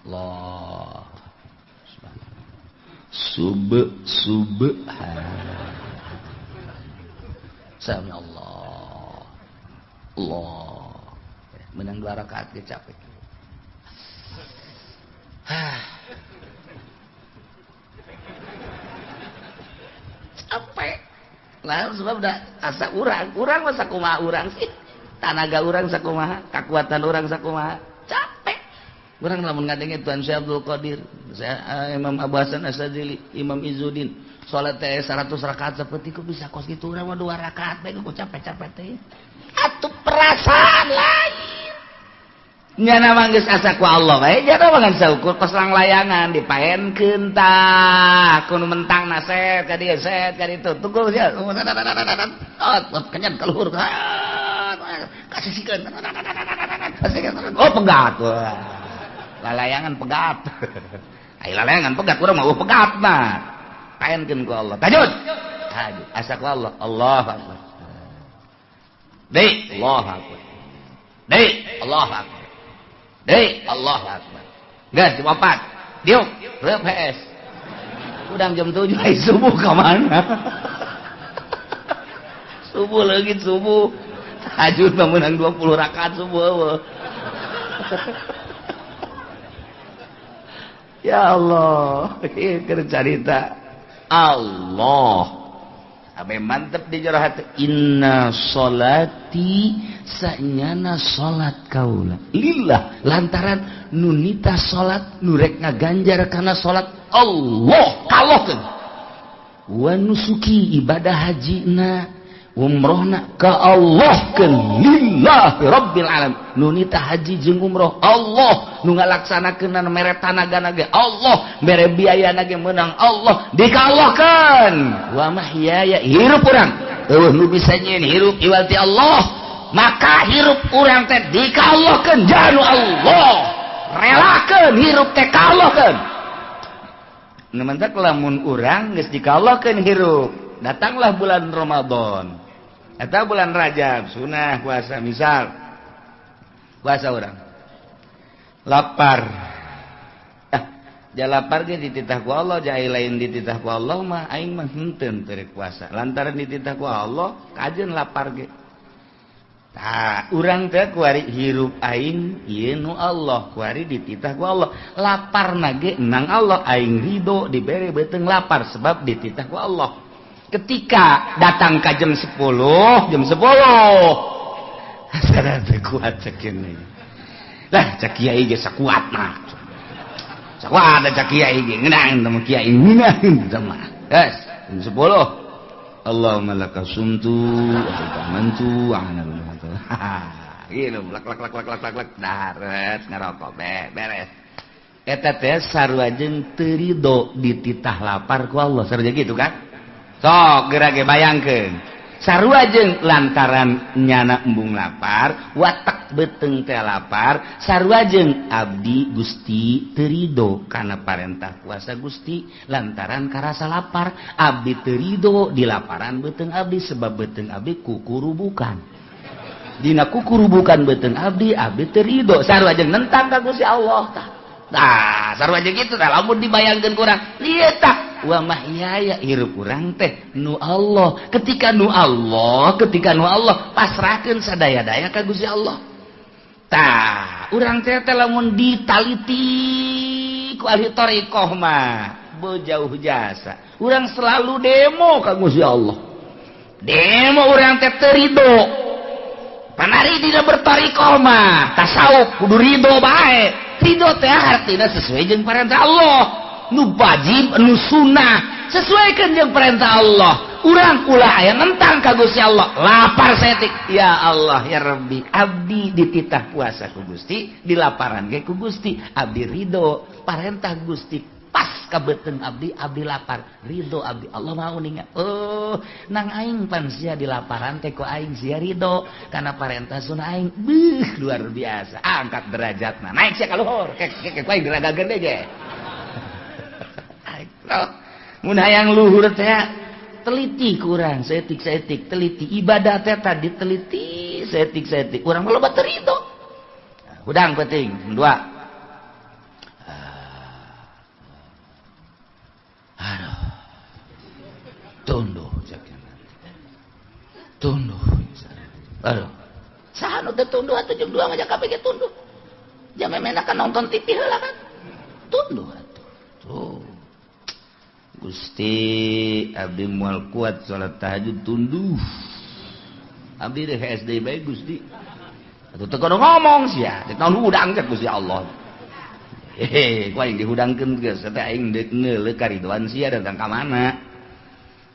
Allah. Subhan. Sami Allah. Allah. Menang 2 rakaat ge capek. Capek. Lah sebab da asa urang, urang mah sakumaha urang sih. Tanaga urang sakumaha, kakuatan urang sakumaha. Capek. Urang lamun ngadenge Tuan Syekh Abdul Qadir, saya Imam Abu Hasan Asy-Syadzili, Imam Izzuddin, salat teh 100 rakaat seperti ku bisa kos kitu urang mah 2 rakaat bae ku capek-capek teh. Atuh perasaan lain. Nyana mah geus asa ku Allah bae, nyana mah ngan saukur kos langlayangan dipaenkeun tah, ku nu mentang na set ka dieu set ka ditu. Tunggu sia. Oh, kenyan ka luhur. Kasihkeun. Kasihkeun. Oh, pegat. Lalayangan pegat. Ai lalayangan pegat urang mah pegat mah. Paenkeun ku Allah. Tahajud. Tahajud. Asa ku Allah. Allahu akbar. Deui, Allahu akbar. Deui, Allahu akbar. Deui, Allahu akbar. Geus jam 4. Diuk, reup HS. Udang jam 7 ai subuh ka mana? Subuh leungit subuh. Tahajud mah meunang 20 rakaat subuh eueuh. Ya Allah, keur carita Allah. Abe mantep di jero hati. Inna sholati sanyana salat kaula lillah, lantaran nunita salat nurek ngaganjar kana salat Allah kalohkeun. Wa nusuki ibadah hajina umrohna ka Allah keun lillahi rabbil alamin. Nunita haji jeung umroh Allah nu ngalaksanakeun mere tanagana ge Allah, mere biayana ge meunang Allah, dikallahkeun. Wa mahyaya hirup urang eueuh nu bisa nyieun hirup iwal ti Allah, maka hirup urang teh dikallahkeun janu Allah. Relakeun hirup teh kallahkeun. Nu mantak lamun urang geus dikallahkeun hirup, datanglah bulan Ramadan atau bulan Rajab, sunah puasa misal. Puasa orang lapar. Ja lapar ge dititah ku Allah, ja lain dititah ku Allah mah aing mah henteu teu puasa. Lantaran dititah ku Allah, kajeun lapar ge. Tah, urang teh kuari hirup aing ieu nu Allah, kuari dititah ku Allah. Laparna ge nang Allah, aing ridho dibere beuteung lapar sebab dititah ku Allah. Ketika datang ke jam 10, jam 10 asana teu kuat cek ini. Lah cek kiai ge sakuat mah. Wah ada cak kiai ge ngeunah teh kiai ngeunah teh mah. Geus 10. Allahumma laka sumtu wa amantu wa ana gitu lak lak lak lak lak lak daret ngarokok beres. Eta teh sarua jeung teu rido dititah lapar ku Allah sarua gitu kan. Sok geura ge bayangkeun. Sarua jeung lantaran nyana embung lapar, watak beuteung teh lapar, sarua jeung abdi Gusti teu rido kana parentah puasa Gusti lantaran karasa lapar, abdi teu rido di laparan beuteung abdi sebab beuteung abdi kukurubukan. Dina kukurubukan beuteung abdi, abdi teu rido sarua jeung nentang ka Gusti Allah tah. Tah, sarua jeung kitu tah lamun dibayangkeun kurang. Ieu tah wa mahyaya hirup urang teh nu Allah. Ketika nu Allah, ketika nu Allah pasrahkeun sadaya-daya ka Gusti Allah. Tah, urang teh teh lamun ditaliti ku ahli thariqah mah bejauh jasa. Urang selalu demo ka Gusti Allah. Demo urang teh teu rido. Panari tidak berthariqah mah, tasawuf kudu rido bae. Ridho teh artinya sesuai jeung perintah Allah, nu wajib nu sunnah sesuaikan jeung perintah Allah. Urang ulah aya nentang ka Gusti Allah. Lapar saeutik, ya Allah ya Rabbi, abdi dititah puasa ku Gusti, dilaparan ge ku Gusti, abdi ridho parentah Gusti pas ka beuteung abdi, abdi lapar, ridho abdi. Allah mau ninga. Oh, nang aing pan sia dilaparan teh ku aing sia ridho kana parentah sunah aing. Beuh, luar biasa. Angkat derajatna. Naik sia ka luhur. Kek kek ku aing diragageun deui ge. Mun hayang luhur teh teliti kurang, saeutik-saeutik teliti ibadah teh tadi teliti saeutik-saeutik. Urang mah loba teu ridho. Hudang penting, dua. Aduh, tunduh tunduh. Aduh, saha nu teu tunduh atuh jeung dua ngajak kabeh ge tunduh. Jam memenakan nonton TV heula kan. Tunduh atuh. Tuh. Gusti abdi moal kuat salat tahajud tunduh. Abdi deh SD bae Gusti. Atuh teu kudu ngomong sia, teh naon hudang cek Gusti Allah. Hehe, ku aing dihudangkeun geus teh aing deuk ngeuleuh karidoan sia datang ka mana.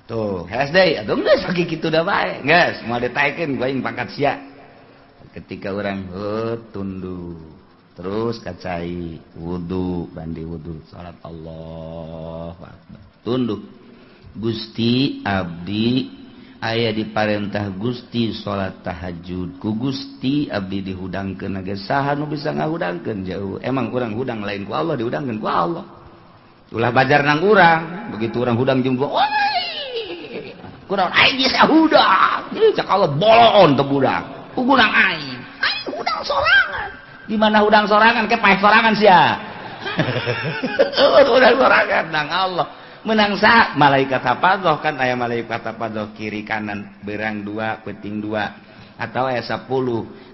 Tuh, SD atuh geus sakitu kitu da bae. Geus moal ditaekeun ku aing pangkat sia. Ketika urang tunduh, terus kacai wudu, bandi wudu, salat Allahu akbar. Tunduh. Gusti abdi aya diparentah Gusti salat tahajud. Ku Gusti abdi dihudangkeun ge saha nu bisa ngahudangkeun jauh. Emang urang hudang lain ku Allah dihudangkeun ku Allah. Ulah bajar nang urang, begitu urang hudang jeung oi. Kurang aing geus hudang. Cak Allah boloon teu budak. Hudang aing. Aing hudang sorangan. Di mana hudang sorangan ke paeh sorangan sia. Hudang sorangan nang Allah. Menang sa malaikat hafadzah kan aya malaikat hafadzah kiri kanan berang dua peting dua atau aya 10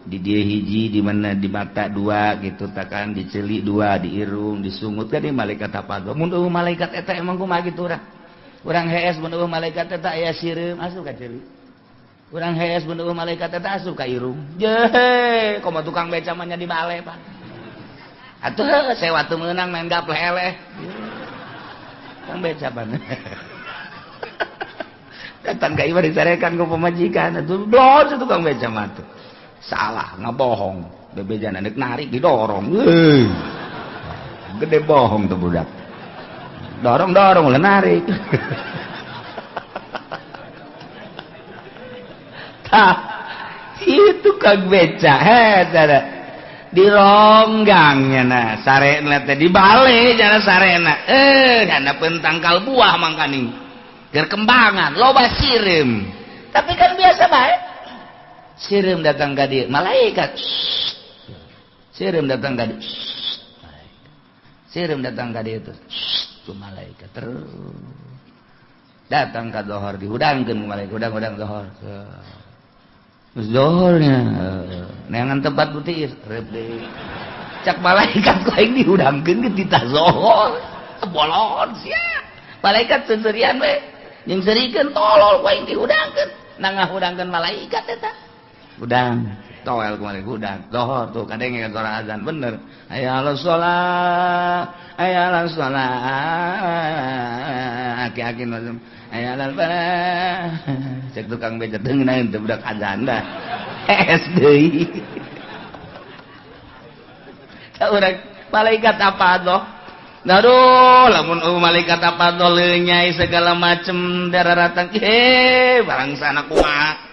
di dieu hiji di mana di mata dua gitu takan di ceuli dua di irung disungut kan di malaikat hafadzah. Mun eueuh malaikat eta emang kumaha kitu urang. Urang hees mun eueuh malaikat eta aya sireum asup ka ceuli. Urang hees mun eueuh malaikat eta asup ka irung. Jehe, komo tukang beca mah nya di bale Pak. Atuh sewa teu meunang main gapleh eleh. Kang beca pan. Datang ka imah disarekan ku pamajikan atuh blon tukang beca mah tuh. Salah ngabohong, bebejana deuk narik didorong. Euy. Gede bohong tuh budak. Dorong-dorong ulah narik. Tah, itu kang beca heh dironggangnya nah sarena teh dibalik jana sarena jana pentangkal buah mangkaning keur kembangan loba sireum tapi kan biasa bae sireum datang ka dieu malaikat sireum datang ka dieu sireum datang ka dieu terus ku malaikat terus datang ka dohor dihudangkeun ku malaikat hudang-hudang dohor. Terus dohornya neangan tempat putih rep deui. Cak malaikat ku aing dihudangkeun ke titah zohor. Bolon sia. Malaikat seserian we. Jeung serikeun tolol ku aing dihudangkeun. Nang ngahudangkeun malaikat eta. Hudang. Toel kemarin hudang. Dohor tuh kadang kan suara azan bener. Hayya 'alas shalah, hayya 'alas shalah. Aki-aki nazem. Hayya 'alal falah. Cek tukang beca teu ngeunaheun teu budak azan dah. Es deui. Urang malaikat apa doh? Aduh, lamun malaikat apa doh lenyai segala macem darah ratang. Barang sana kumaha.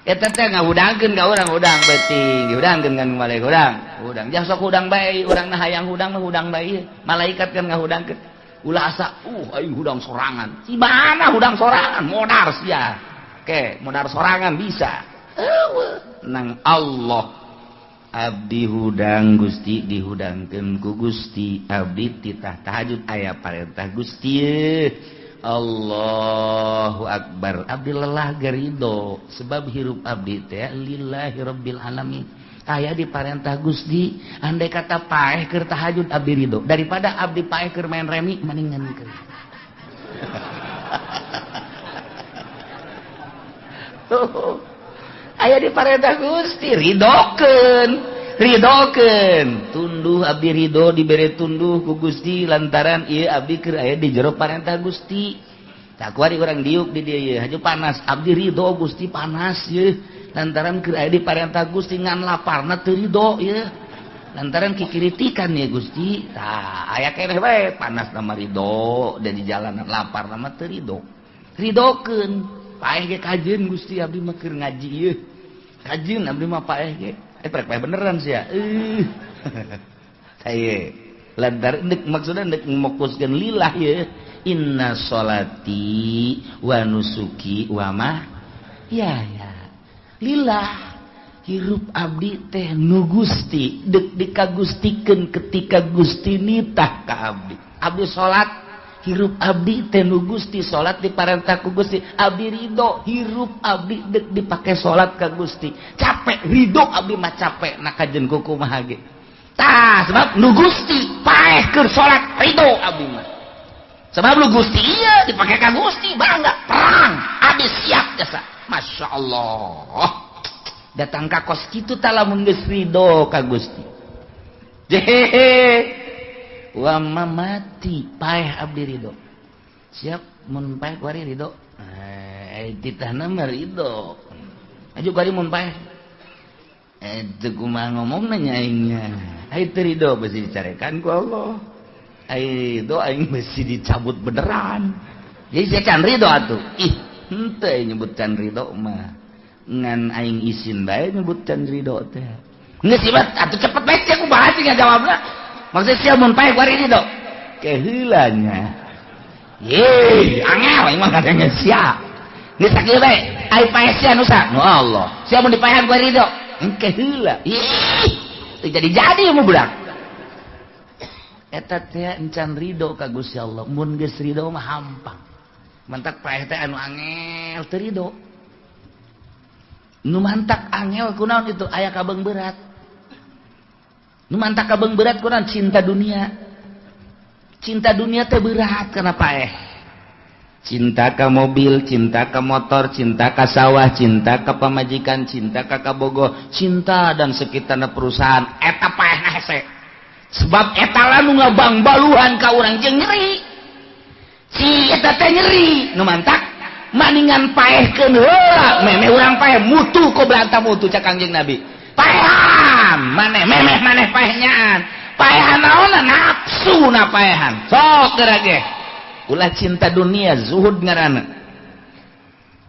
Eta teh ngahudangkeun ka urang hudang beuting, dihudangkeun kan malaikat hudang. Hudang jang sok hudang bae, urang na hayang hudang mah hudang bae. Malaikat kan ngahudangkeun. Ulah asa, aing hudang sorangan. Si mana hudang sorangan? Modar sia. Oke, modar sorangan bisa. Eueuh, nang Allah. Abdi hudang Gusti dihudangkeun ku Gusti, abdi titah tahajud aya parentah Gusti. Allahu akbar. Abdi lelah garido sebab hirup abdi teh lillahi rabbil alamin. Aya di parentah Gusti, andai kata paeh keur tahajud abdi ridho daripada abdi paeh keur main remi mendingan keur. Tuh. Aya di parentah Gusti ridokeun, ridokeun. Tunduh abdi ridho dibere tunduh ku Gusti lantaran ieu abdi keur aya di jero parentah Gusti. Tak kuari urang diuk di dieu ieu haju panas, abdi ridho Gusti panas ieu lantaran keur aya di parentah Gusti ngan laparna teu ridho ieu. Lantaran kikiritikan ya Gusti. Tah aya keneh bae panas na mah ridho da di jalanan laparna mah teu ridho. Ridokeun. Paeh ge kajeun Gusti abdi mah keur ngaji ieu. Kajeun abdi mah paeh ge. Prek paeh beneran sia. Saye. Lantar deuk maksudna deuk mokuskeun lillah ieu. Inna sholati wa nusuki wa ma ya ya. Lillah hirup abdi teh nu Gusti deuk dikagustikeun ketika Gusti nitah ka abdi. Abdi salat hirup abdi teh nu Gusti salat diparentah ku Gusti abdi ridho hirup abdi deuk dipake salat ka Gusti capek ridho abdi mah capek na kajeun kumaha ge tah sebab nu Gusti paeh keur salat ridho abdi mah sebab nu Gusti ieu dipake ka Gusti bangga perang abdi siap jasa Masya Allah datang ka kos kitu tah lamun geus ridho ka Gusti jehehe wama mati paeh abdi ridho siap mun paeh kuari ridho titahna mah ridho aju kuari mun paeh teu kumaha ngomongna nya aingnya ai teu ridho besi dicarekan ku Allah ai ridho aing besi dicabut beneran jadi sia can ridho atuh ih henteu nyebut can ridho mah ngan aing isin bae nyebut can ridho teh geus ibat atuh cepet bae sia kumaha sih ngajawabna maksudnya sia mun paeh kuari ridho keheula nya ye angel aing mah kadang sia geus sakieu bae ai paeh sia nu sa nu Allah sia mun dipaehan kuari ridho engke heula ih teu jadi-jadi mu budak eta teh encan ridho ka Gusti Allah mun geus ridho mah hampang mantak paeh teh anu angel teu ridho nu mantak angel kunaon itu aya kabeung berat nu mantak kabeung berat kunaon cinta dunia. Cinta dunia teh berat kana paeh. Cinta ka mobil, cinta ka motor, cinta ka sawah, cinta ka pamajikan, cinta ka kabogo, cinta dan sekitarna perusahaan eta paeh hese. Sebab eta lah nu ngabangbaluhan ka urang jeung nyeri. Si eta teh nyeri nu mantak maningan paehkeun heula memeh urang paeh mutu koblanta mutu cak Kangjeng Nabi. Paehan maneh memeh maneh paehnyaan paehan naonna nafsu na paehan sok geura ge ulah cinta dunia zuhud ngaranna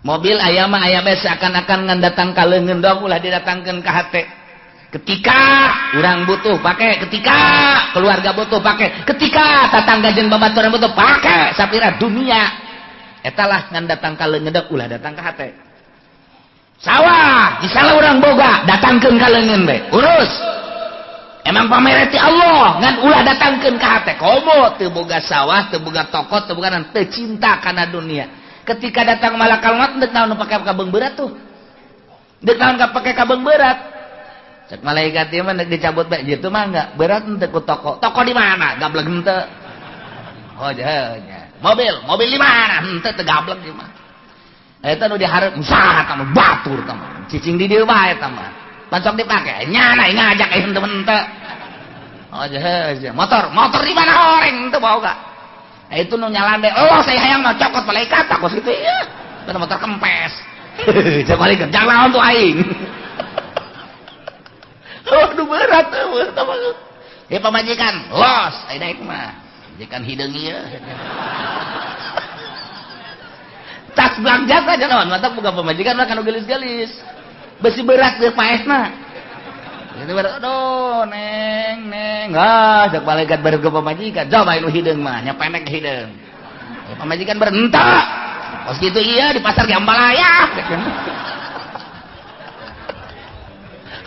mobil aya mah aya bae seakan-akan ngan datang ka leungeun doang ulah didatangkeun ka hate ketika urang butuh pake ketika keluarga butuh pake ketika tatangga jeung babaturan butuh pake sapira dunia eta lah ngan datang ka leungeun doang ulah datang ka hate sawah misalnya orang boga datangkeun ka leungeun bae urus emang pamereti Allah ngan ulah datangkeun ka hate komo teu boga sawah teu boga toko teu boga teu cinta kana dunia ketika datang malakal maut deuk naon pake kabeung berat tuh deuk naon pake kabeung berat cek malaikat ieu mah deuk dicabut bae kitu mah enggak berat henteu ku toko toko di mana gablek henteu oh nya mobil mobil di mana henteu teu gablek di mah eta nu dihareup usaha tah mah batur tah mah cicing di dieu bae tah mah Pancok dipake nya na ngajak aing temen teu. Oh jehe motor, motor di mana horeng teu boga. Nah, itu nu nyalande, oh saya hayang mah cokot malaikat kos kitu ieu. Bener motor kempes. Cek malaikat, jangan lawan tuh aing. Aduh berat tuh, ya pamajikan, los, aing daek mah. Majikan hideung ieu. Tas belanja saja naon, mantap buka pamajikan mah kanu gelis-gelis. Besi berat teu paehna. Itu baru, aduh, neng, neng, ah, cek malaikat baru ke pamajikan, coba nu hideung mah, nya pendek hideung. Ya, pamajikan berentak, kos gitu iya di pasar Jambalaya.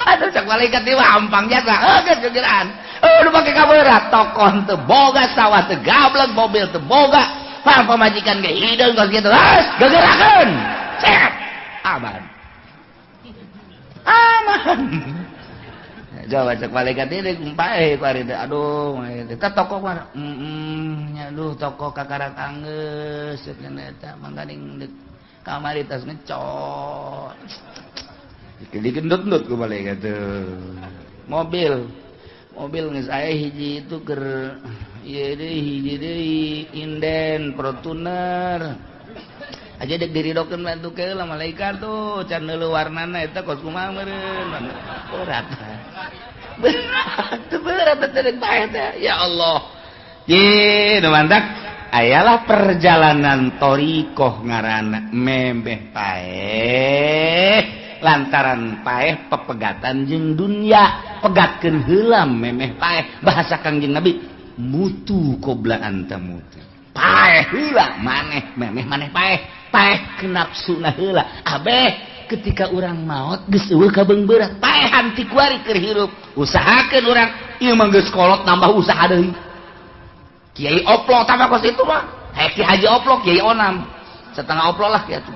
Aduh, cek malaikat ieu mah ampang jasa, geus gegeran. Aduh pake kaberat, tokon teu boga, sawah teu gablek, mobil teu boga, pang pamajikan ge hideung kos kitu, geus gegerakeun. Cet, aman. Aman. Coba cek malaikat ini paeh ku ari teh. Aduh, eta toko mana? Heeh, aduh toko kakarak anggeus ceuk eta mangkaning kamari tas ngecot. Digendut-endut ku malaikat teh. Mobil. Mobil geus aya hiji itu keur ieu deui hiji deui inden Fortuner. Aja dek diridokeun bantu ke lah malaikat tuh can neuleuh warnana eta kos kumaha meureun. Berat. Berat, berat teh bae teh. Ya Allah. Ye, nu mantak ayalah perjalanan thoriqoh ngaranna memeh paeh lantaran paeh pepegatan jeung dunya, pegatkeun heula memeh paeh. Bahasa Kangjeng Nabi mutu qobla antamutu. Paeh heula maneh memeh maneh paeh. Paeh kenapsuna heula abeh ketika urang maot geus eueuh kabeung berat paehan ti kuari keur hirup usahakeun urang ieu mah geus kolot nambah usaha deui kiai oplo tambah kos itu mah hayang ki haji oplo kiai onam setengah oplo lah kiai atuh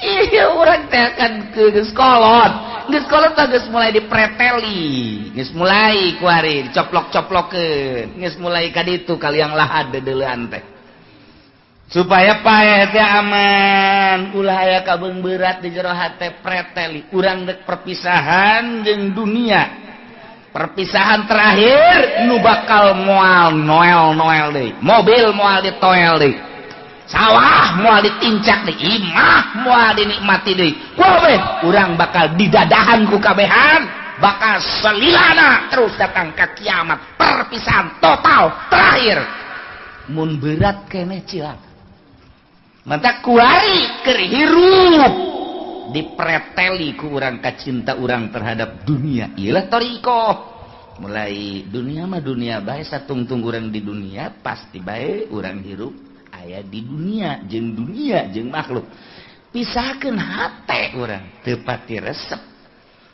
iya urang teh kan geus kolot mah geus mulai dipreteli geus mulai kuari dicoplok-coplokeun geus mulai ka ditu kaliang lahad deudeulean teh supaya paeh teh aman ulah aya kabeung berat di jero hate preteli urang dek perpisahan jeung dunia perpisahan terakhir nu bakal moal noel-noel deui mobil moal ditoel deui sawah moal ditincak deui imah moal dinikmati deui kabeh urang bakal didadahan ku kabehan bakal selilana terus datang ka kiamat perpisahan total terakhir mun berat keneh cilaka mantap kuari keur hirup dipreteli ku urang kacinta urang terhadap dunia iyalah thoriqoh mulai dunia mah dunia bae satungtung urang di dunia pasti bae urang hirup aya di dunia jeung makhluk pisahkeun hate urang teu pati resep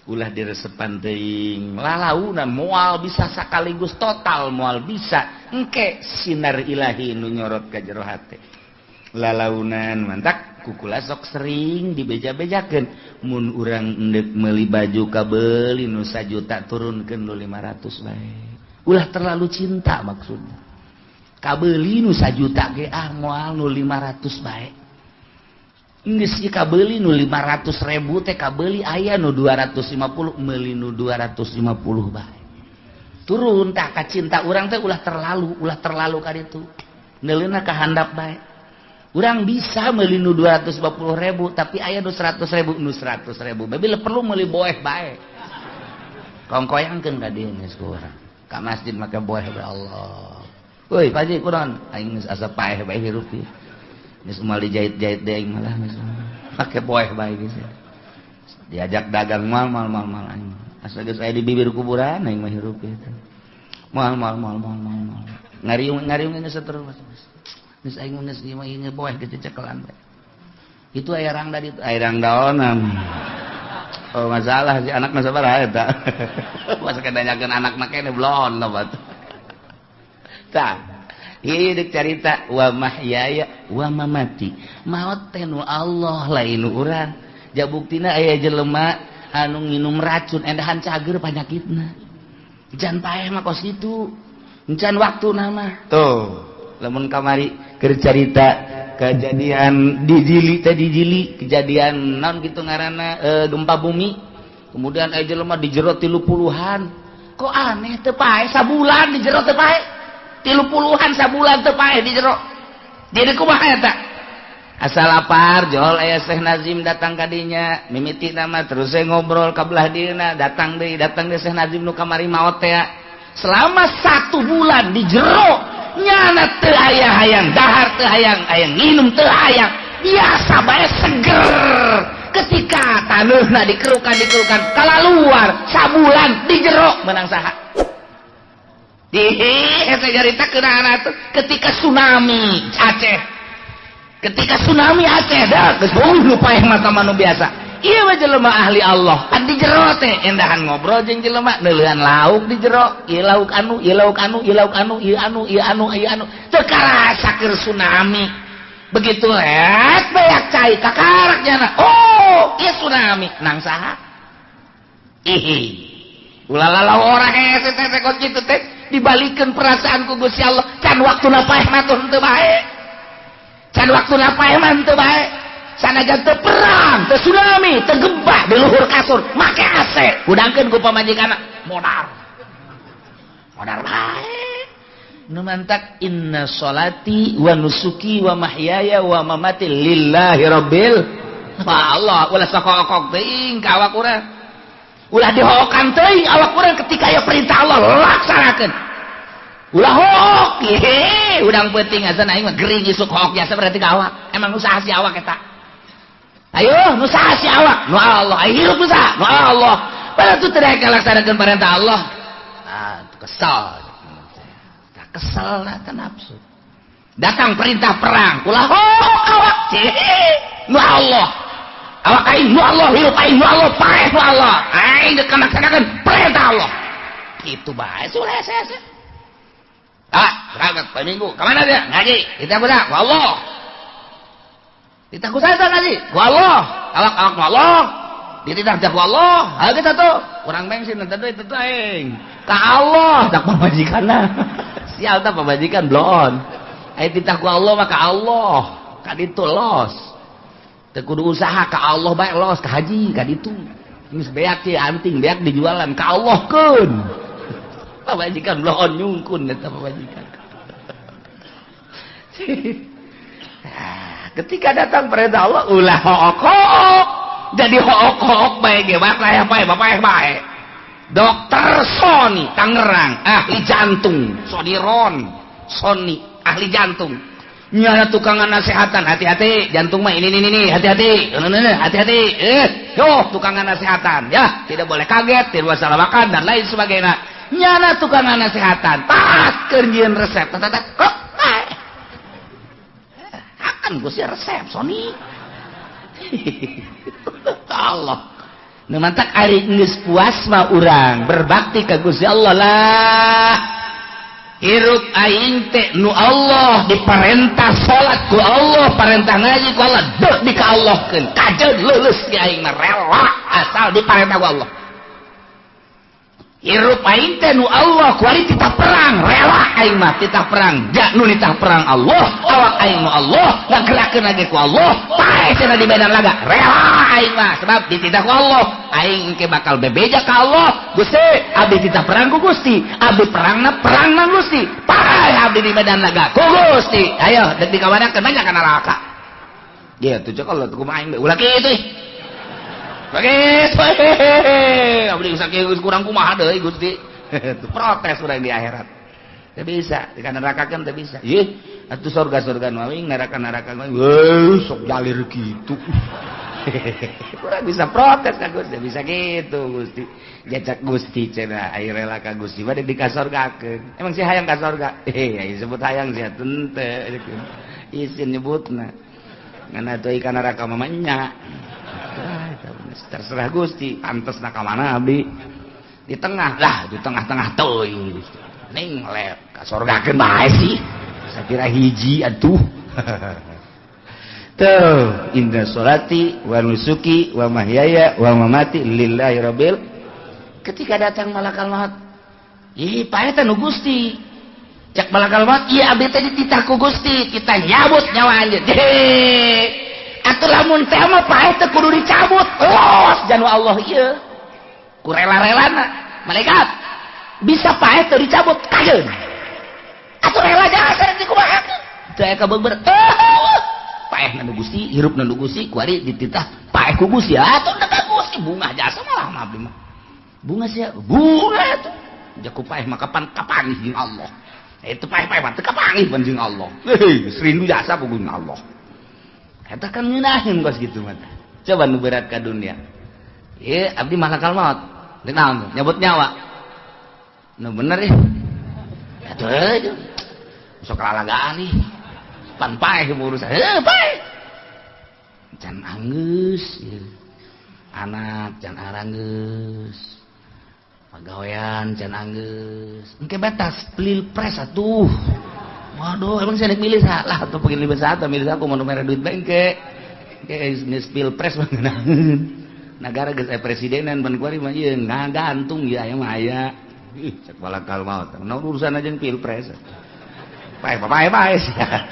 ulah diresepan teuing lalaunan moal bisa sakaligus total moal bisa engke sinar ilahi nu nyorot ka jero hate lalaunan mantak kukula sok sering dibeja-bejakeun mun urang endek meuli baju kabeuli nu sajuta turunkeun nu 500 bae ulah terlalu cinta maksudna kabeuli nu sajuta ge ah moal nu 500 bae geus ieu kabeuli nu 500.000 teh kabeuli aya nu 250 meuli nu 250 bae turun tah ka cinta urang teh ulah terlalu ka ditu neuleuna ka handap bae urang bisa meuli nu 250.000 tapi aya nu 100.000 nu 100.000 bila perlu meuli boeh bae kongkoyangkeun ka dieu geus ku urang ka masjid make boeh bae Allah euy Pak Haji kunaon aing geus asa paeh bae hirup ieu geus moal dijahit-jahit deui aing malah geus make boeh bae geus diajak dagang moal moal moal moal aing asa geus aya di bibir kuburan aing mah hirup ieu teh moal moal moal moal moal ngariung-ngariung geus terus geus aing geus ieu mah ieu boeh kecekelan bae. Itu aya rangda ditu, aya rangdaonan. Oh masalah si anak mah sabaraha eta. Masa kedanyakeun anakna keneh belon lobat. Tah, ieu deuk carita wa mahyaya wa mamati. Maot teh nu Allah lain nu urang. Ja buktina aya jelema anu nginum racun endahan cager panyakitna. Jan paeh mah kos kitu. Encan waktuna mah. Tuh. Lamun kamari keur carita kejadian di Jili teh, di Jili kejadian naon gitu ngaranna, gempa bumi, kemudian aya jelema di jero 30-an. Kok aneh, teu paeh sabulan di jero, teu paeh 30-an sabulan teu paeh di jero. Jadi kumaha eta? Asal lapar jol aya Syekh Nazim datang kadinya mimiti nama, terus saya ngobrol ka belah dieuna, datang deui, datang deui Syekh Nazim nu kamari maot teh. Selama satu bulan di jero nyana teu aya hayang dahar, teu hayang hayang nginum, teu hayang, biasa bae, seger. Ketika taneuhna dikerukan, dikerukan kalaluar. Sabulan di jero, menang saha? Di eta carita keuna tuh. Ketika tsunami Aceh, ketika tsunami Aceh, dah geus nu paeh mata manu biasa. Ieu mah jelema ahli Allah kan. Di jero teh endahan ngobrol jeung jelema, neuleuan lauk di jero, ieu lauk anu, ieu lauk anu, ieu lauk anu, ieu anu, ieu anu, ieu anu, teu karasa keur tsunami. Begitu let beak cai kakarak nyana, oh ieu tsunami, nang saha? Ih, ulah lalau orang hese teh kos kitu teh. Dibalikeun perasaan ku Gusti Allah. Can waktuna paeh mah tuh henteu bae, can waktuna paeh mah henteu bae. Sanajan teu perang, teu tsunami, teu gempa, di luhur kasur make AC, hudangkeun ku pamajikanna, modar modar bae. Nu mantak inna sholati wa nusuki wa mahyaya wa mamati lillahi rabbil. Wah Allah, ulah sok teuing ka awak urang, ulah dihokan teuing awak urang. Ketika aya perintah Allah, laksanakeun, ulah hook. Hehe, udang penting asa aing mah gering isuk hook biasa, berarti ka awak. Emang usaha si awak eta? Ayo, nu saha si awak? Nu Allah. Ayo hirup nu saha? Nu Allah. Padahal tu tidak laksanakeun perintah Allah. Ah, itu kesal. Tak kesel lah nafsu. Datang perintah perang, ulah hook awak. Nu Allah. Awak aing nu Allah, hirup aing nu Allah, paeh nu Allah. Aing dek laksanakeun perintah Allah. Kitu bae sudah saya. Ah, berangkat poe Minggu. Kemana dia? Ngaji. Kita kuda, ku Allah. Dititah ku saha ngaji? Ku Allah. Awak awak ku Allah. Dititah ku Allah. Ayo kita tuh. Kurang bensin teu duit teu aing. Ka Allah tak pamajikanna. Sial tah pamajikan bloon. Aya titah ku Allah mah ka Allah. Ka ditu los. Teu kudu usaha, ka Allah bae los ka haji ka ditu. Geus beak sih anting beak dijualan, ka Allah keun. Pamajikan bloon, nyungkun eta pamajikan. Nah, ketika datang perintah Allah, ulah hook-hook. Jadi hook-hook bae ge bae bae bae bae. Dokter Sony Tangerang, ahli jantung, Sodiron, Sony, ahli jantung. Nyala tukangan nasehatan, hati-hati, jantung mah ini, hati-hati, hati-hati, yo tukangan nasehatan, ya, tidak boleh kaget, tidak boleh salah makan dan lain sebagainya. Nyana tukangan nasehatan, pas kerjaan resep, tat, kok, akan gue sih resep, Sony. Allah. Nu mantak ari geus puas mah urang berbakti ka Gusti Allah lah. Hirup aing teh nu Allah, diperintah salat ku Allah, perintah ngaji ku Allah, dek di ka Allahkeun. Kajeun leuleus ge aing mah rela asal diperintah ku Allah. Hirup aing teh nu Allah, kuari titah perang, rela aing mah titah perang. Ja nu nitah perang Allah, awak aing nu Allah, ngagerakeun lagi ku Allah, paeh cenah di medan laga, rela aing mah sebab dititah ku Allah. Aing engke bakal bebeja ka Allah, Gusti, abdi titah perang ku Gusti, abdi perangna perangna Gusti, paeh abdi di medan laga ku Gusti. Ayo dek dikawanakeun banyak ka neraka. Dia tuh cek Allah tuh kumaha aing ulah kitu ih. Begitu, abdi sakieu kurang kumaha deui Gusti. Tuh protes urang di akhirat. Teu bisa, di neraka kan teu bisa. Ih, atuh surga-surga nu aing, neraka-neraka nu aing, sok jalir kitu. Kurang bisa protes ka Gusti, bisa gitu Gusti. Jacak Gusti cenah aya rela ka Gusti mah di kasorgakeun. Emang si hayang ka sorga? Eh, sebut hayang sia teu isin nyebutna. Ngan atuh ka neraka mah nya. Terserah Gusti, pantes na ka mana abdi? Di tengah lah, di tengah-tengah teuing Gusti. Ning lep ka sorgakeun bae sih. Sakira hiji atuh. Tuh, inna sholati wa nusuki wa mahyaya wa mamati lillahi rabbil. Ketika datang malakal maut, ih paetan nu Gusti. Cak malakal maut ieu abdi teh dititah ku Gusti, kita nyabut nyawa anjeun. Atuh lamun teh mah paeh teh kudu dicabut. Los janu Allah ieu. Ku rela-relana malaikat bisa paeh teu dicabut kajeun. Atuh rela jasa dikumahakeun. Teu aya kabeber. Paeh nu Gusti, hirup nu Gusti, kuari dititah paeh ku Gusti. Atuh ka Gusti bungah jasa malah mah abdi mah. Bunga sia, bunga atuh. Jaku paeh mah kapan kapanggih jeung Allah. Itu paeh-paeh mah teu kapanggih pan jeung Allah. Heuh, rindu jasa ku jeung Allah. Eta kan ngeunaheun kos kitu mah. Coba nu berat ka dunia. Ieu abdi malakal maut. Deuk naon nyabut nyawa. Nu bener ih. Atuh euy. Sok lalagaan ih. Pan paeh urusan. Heuh, paeh. Can anggeus ieu. Anak can aranggeus. Pagawean can anggeus. Engke batas pilpres atuh. Waduh, emang saya milih salah atau pengen milih satu, milih aku mau mere duit bae engke. Engke geus pilpres mah ngeunaheun. Nagara geus aya presidenan ban kuari mah ieu ngagantung ieu aya mah aya. Ih, cek malakal maut. Naon urusan aja pilpres. Paeh paeh paeh sia.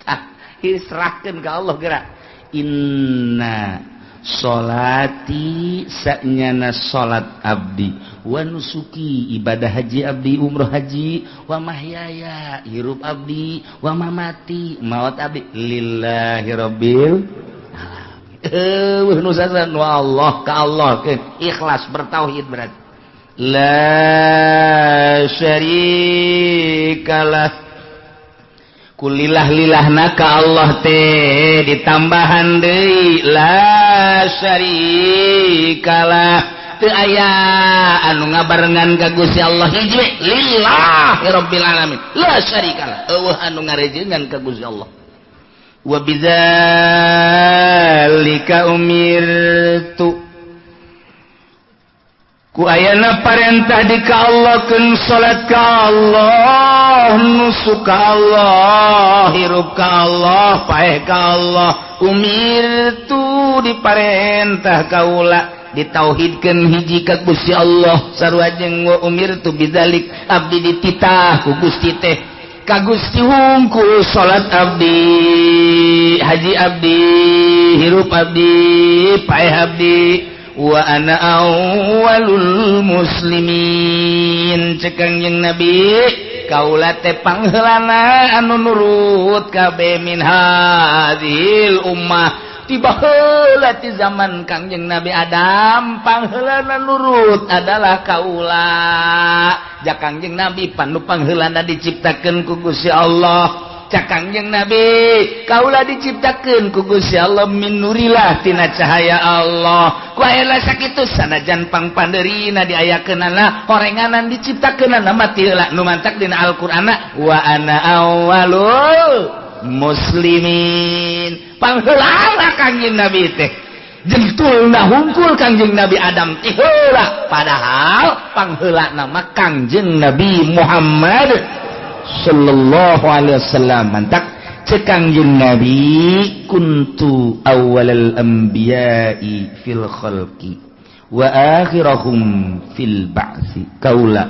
Tah, serahkeun ka Allah geura. Inna sholati sanyana salat abdi wa nusuki ibadah haji abdi umroh haji wa mahyaya hirup abdi wa mamati maut abdi lillahi rabbil alamin. Eueuh nu sasan wa Allah ka Allah ke ikhlas bertauhid berarti la syarikalah. Kulillah lilahna ka Allah teh ditambahan deui la syarikalah teu aya anu ngabarengan ka Gusti Allah hiji we lillahi rabbil alamin la syarikalah eueuh anu ngarejengan ka Gusti Allah. Wa bidzalika umirtu ku ayana parentah di ka Allah keun salat ka Allah nusuk ka Allah hirup ka Allah paeh ka Allah umirtu diparentah kaula ditauhidkeun hiji ka Gusti Allah sarua jeung wa umirtu bidzalik abdi dititah ku Gusti teh ka Gusti hungkul salat abdi haji abdi hirup abdi paeh abdi wa ana awwalul muslimin. Cek Kangjeng Nabi kaula teh pangheulana anu nurut kabeh min hadhil ummah tiba heula ti zaman Kangjeng Nabi Adam pangheulana nurut adalah kaula. Ja Kangjeng Nabi panu pangheulana diciptakeun ku Gusti Allah. Cak Kangjeng Nabi kaula diciptakeun ku Gusti Allah min nurilah tina cahaya Allah. Ku aya sakitu sanajan pangpandeurina diayakeunana horenganan diciptakeunana mati heula nu mantak dina Al-Qur'anna wa ana awwalul muslimin. Pangheulana Kangjeng Nabi teh jentulna hungkul Kangjeng Nabi Adam teh heula padahal pangheulana mah Kangjeng Nabi Muhammad sallallahu alaihi wasallam. Mantak cek Kangjeng Nabi kuntu awwalal anbiya'i fil khalqi wa akhirahum fil ba'si. Kaula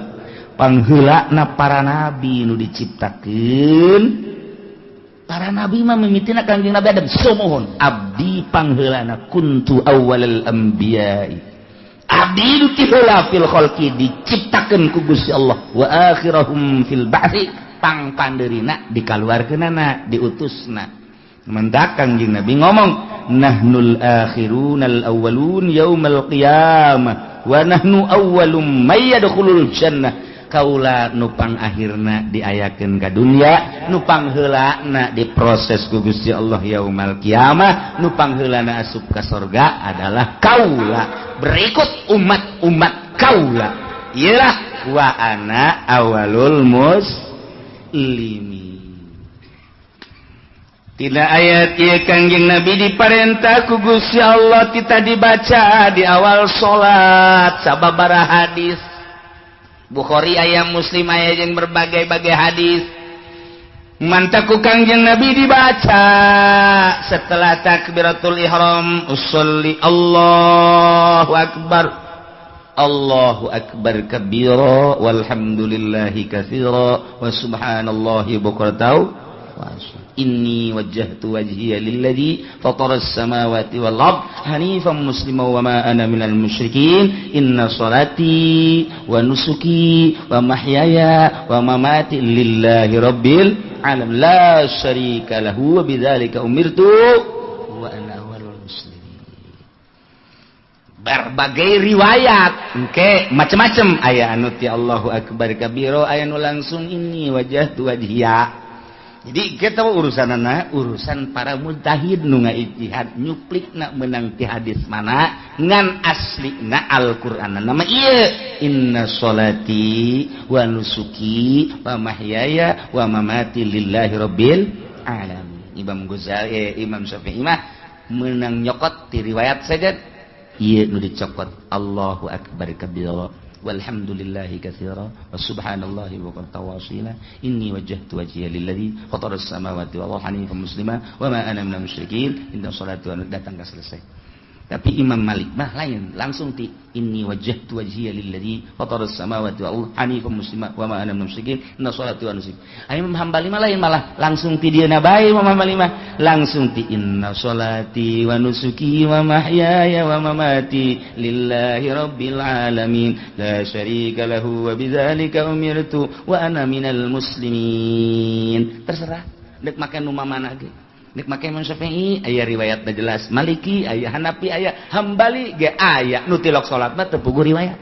pangheulana para nabi nu diciptakeun para nabi mah mimitina Kangjeng Nabi Adam sumuhun abdi pangheulana kuntu awwalal anbiya'i abdi nu ti heula fil khalqi diciptakeun ku Gusti Allah wa akhirahum fil ba'si pangpandeurina dikaluarkeunana diutusna. Mendak Kangjeng Nabi ngomong nahnul akhirunal awwalun yaumal qiyamah wa nahnu awwalum may yadkhulul jannah. Kaula nupang akhirna diayakeun ka dunya nupang heulana diproses ku Gusti Allah yaumal qiyamah nupang heulana asup ka sorga adalah kaula berikut umat-umat kaula. Iyalah wa ana awwalul muslimin. Tina ayat ieu Kangjeng Nabi diparentah ku Gusti Allah kita dibaca di awal salat sababaraha hadis Bukhari aya Muslim aya jeung berbagai-bagai hadis. Mantak ku Kangjeng Nabi dibaca setelah takbiratul ihram usolli Allahu akbar. Allahu akbar kabira walhamdulillahi katsira wa subhanallahi bukratan wa asila. Inni wajjahtu wajhiya lilladzi fataras samawati wal ard hanifan musliman wa ma ana minal musyrikin. Inna salati wa nusuki wa mahyaya wa mamati lillahi rabbil alamin la syarika lahu wa bidzalika umirtu wa ana awwalul muslimin. Berbagai riwayat engke macam-macam aya anu ti Allahu akbar kabiro, aya nu langsung ini wajah tu wajhiya. Jadi kita urusanana urusan para mujtahid nu ngaijtihad nyuplikna meunang ti hadis mana ngan aslina Al-Qur'an nama ieu inna sholati wa nusuki wa mahyaya wa mamati lillahi rabbil alamin. Imam Ghazali, Imam Syafi'i mah meunang nyokot ti riwayat saja ieu nu dicokot Allahu akbar kabira walhamdulillahi katsira wa subhanallahi wa tawasila inni wajjahtu wajhiya lilladzi fataras samawati wal arda hanifan muslima wa ma ana minal musyrikin. Inna salati wa datang ka selesai. Tapi Imam Malik mah lain, langsung ti inni wajjahtu wajhiya lilladzi fataras samawati wal arda hanifan muslima wa ma ana minal musyrikin inna salati wa nusuki. Imam Hambali mah lain, malah langsung ti dieuna bae. Imam Hambali mah langsung ti inna salati wa nusuki wa mahyaya wa mamati lillahi rabbil alamin la syarika lahu wa bidzalika umirtu wa ana minal muslimin. Terserah dek make nu mana ge. Nek make Imam Syafi'i aya riwayatna jelas, Maliki aya, Hanafi aya, Hambali ge aya. Nu tilok salat mah teu puguh riwayat.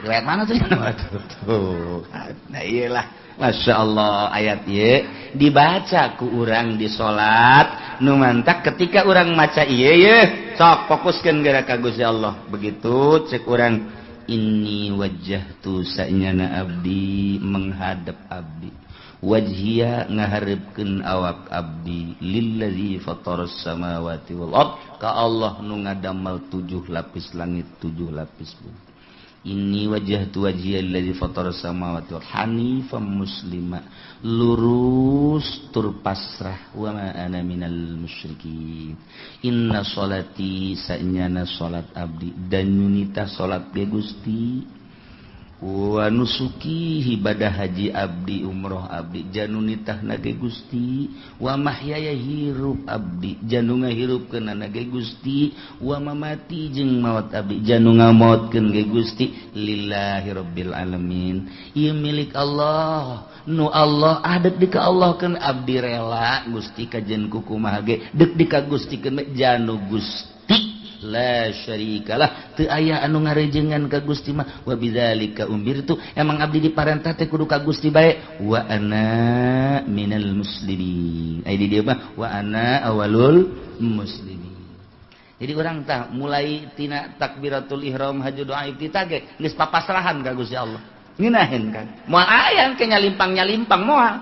Riwayat mana tuh? Tuh. Nah iyalah, Masya Allah ayat ieu dibaca ku urang di salat nu mantak ketika urang maca ieu ye sok fokuskeun geura ka Gusti Allah. Begitu cek urang inni wajjahtu sa'nyana abdi menghadap abdi wajhiya ngaharepkeun awak abdi lillazi fataras samawati wal ard ka Allah nu ngadamel 7 lapis langit 7 lapis bumi. Inni wajjahtu wajhiya lillazi fataras samawati wal hanifan muslima lurus tur pasrah wa ma ana minal musyrikin. Inna sholati sa'nyana salat abdi dan nyunita salat ge Gusti wa nusuki ibadah haji abdi umroh abdi janunitah nage Gusti wa mahyaya hirup abdi janu ngahirupkeun nage Gusti wa mamati jeung maot abdi janu ngamaotkeun ge Gusti lillahi rabbil alamin. Ieu milik Allah nu Allah ah deuk di ka Allah keun abdi rela Gusti kajen kukumaha ge deuk di ka Gusti keun janu Gusti la syarikalah teu aya anu ngarejengan ka Gusti mah wa bidzalika umirtu emang abdi diparentah teh kudu ka Gusti bae wa ana minal muslimin. Ai di dieu mah wa ana awalul muslimin. Jadi urang tah mulai tina takbiratul ihram haji doa iftitah ge geus papasrahan ka Gusti Allah. Ngeunaheun kan moal aya ke nyalimpang-nyalimpang moal.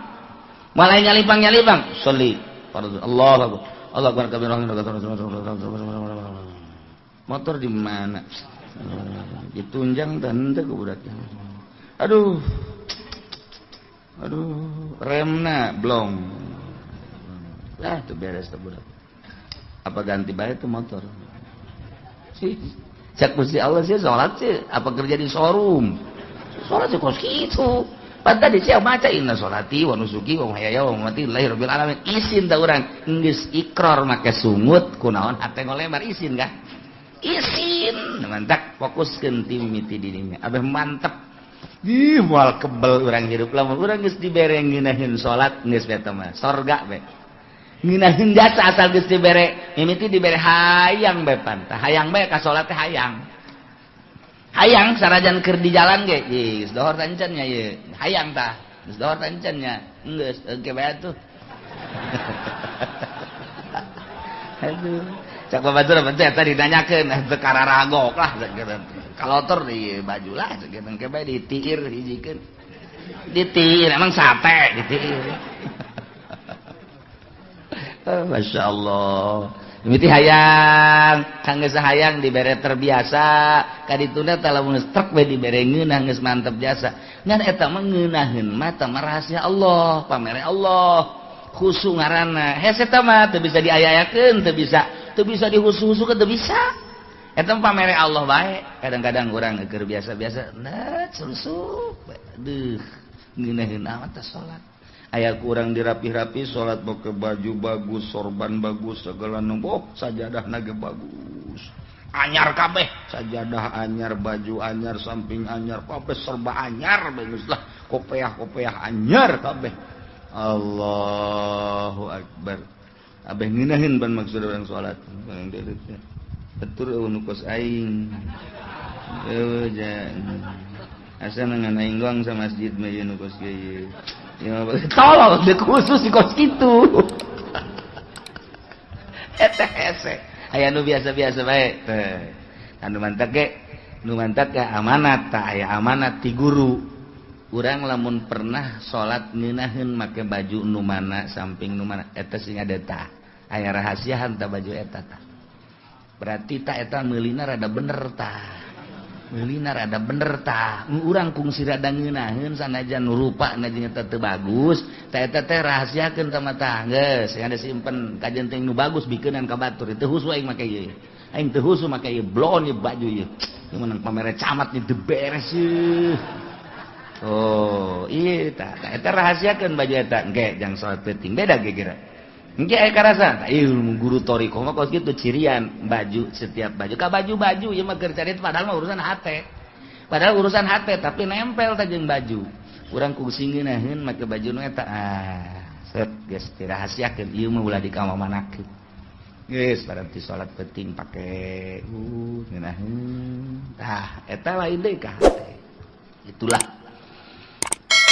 Moal aya nyalimpang-nyalimpang sholli fardhu Allahu akbar Allahu akbar kabirah. Motor di mana? Ditunjang dan henteu ku budak. Aduh. Aduh, remna blong. Lah tuh beres tuh budak. Apa ganti bae tuh motor? Sih, cek Gusti Allah sih salat sih, apa kerja di showroom? Salat sih kos kitu. Pan tadi sia maca inna sholati wa nusuki wa mahyaya wa mamati lillahi rabbil alamin. Isin tah urang geus ikrar make sungut kunaon hate ngolemar isin kah? Isin mantap fokuskeun ti mimiti dirinya abeh mantep ih moal kebel urang hirup lamun urang geus dibere ngeunaheun salat geus eta mah sorga be ngeunaheun jasa asal geus dibere mimiti dibere hayang be pantah hayang bae ka salat teh hayang hayang sarajan keur di jalan ge geus dohor tancan nya ieu hayang tah geus dohor tancan nya geus engke bae atuh. Aduh cak babatur apa tadi ditanyakeun teu kararagok lah kalotor di baju lah sakitu engke bae ditiir hijikeun ditiir emang sate ditiir. Oh, Masya Allah mimiti hayang kangge sahayang dibere terbiasa kadituna tah lamun geus trek we dibere ngeunah geus mantep jasa ngan eta mah ngeunaheun mah tah rahasia Allah pamere Allah khusu ngaranna hese eta mah teu bisa diaya-ayakeun teu bisa dihusu-husukeun teu bisa. Eta pamere Allah bae. Kadang-kadang urang keur biasa-biasa, nah, susup. Duh, ngeunaheun amat teh salat. Aya kurang dirapih-rapi salat, pakai baju bagus, sorban bagus, segala nu, oh, sajadah ge bagus. Anyar kabeh, sajadah anyar, baju anyar, samping anyar, kabeh serba anyar, bagus lah. Kopeah-kopeah anyar kabeh. Allahu akbar. Abeh ngeunaheun ban maksud urang salat. Betul nu kos aing. Eueuh jangan. Asa ngan aing doang sa masjid mah ieu nu kos kieu. Ya tolol, deuk khusus di kos kitu. Eta hese. Aya nu biasa-biasa bae teh. Anu mantak ge, nu mantak ge amanat tah, aya amanat ti guru. Urang lamun pernah salat ngeunaheun make baju nu mana, samping nu mana, eta sing ada tah. Aya rahasiaan tah baju eta tah. Berarti tak eta meulina rada bener tah. Meulina rada bener tah. Urang kungsi rada ngeunaheun sanajan nu rupa na jeung eta teu bagus, tah eta teh rahasiakeun ka mata geus, yang ada simpen kajen teh nu bagus bikeunan ka batur. Teu husu aing make ieu. Aing teu husu make ieu blon ieu baju ieu. Ieu menang pamere camat nih teu beres ieu. Oh, iya tah, tah eta rahasiakeun baju eta engke jang salat penting beda ge kira. Engke aya karasa, tah ieu guru thoriqoh mah kos kitu cirian baju, setiap baju ka baju-baju ieu mah keur cari, padahal mah urusan hate. Padahal urusan hate tapi nempel tah jeung baju. Urang kungsi ngeunaheun make baju nu eta. Ah, set geus dirahasiakeun ieu mah ulah dikamamanakeun. Geus berarti salat penting pake ngeunaheun. Tah, eta lain deui ka hate. Itulah.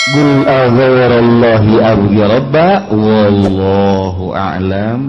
Qul aghairallahi abghi rabba wallahu a'lam.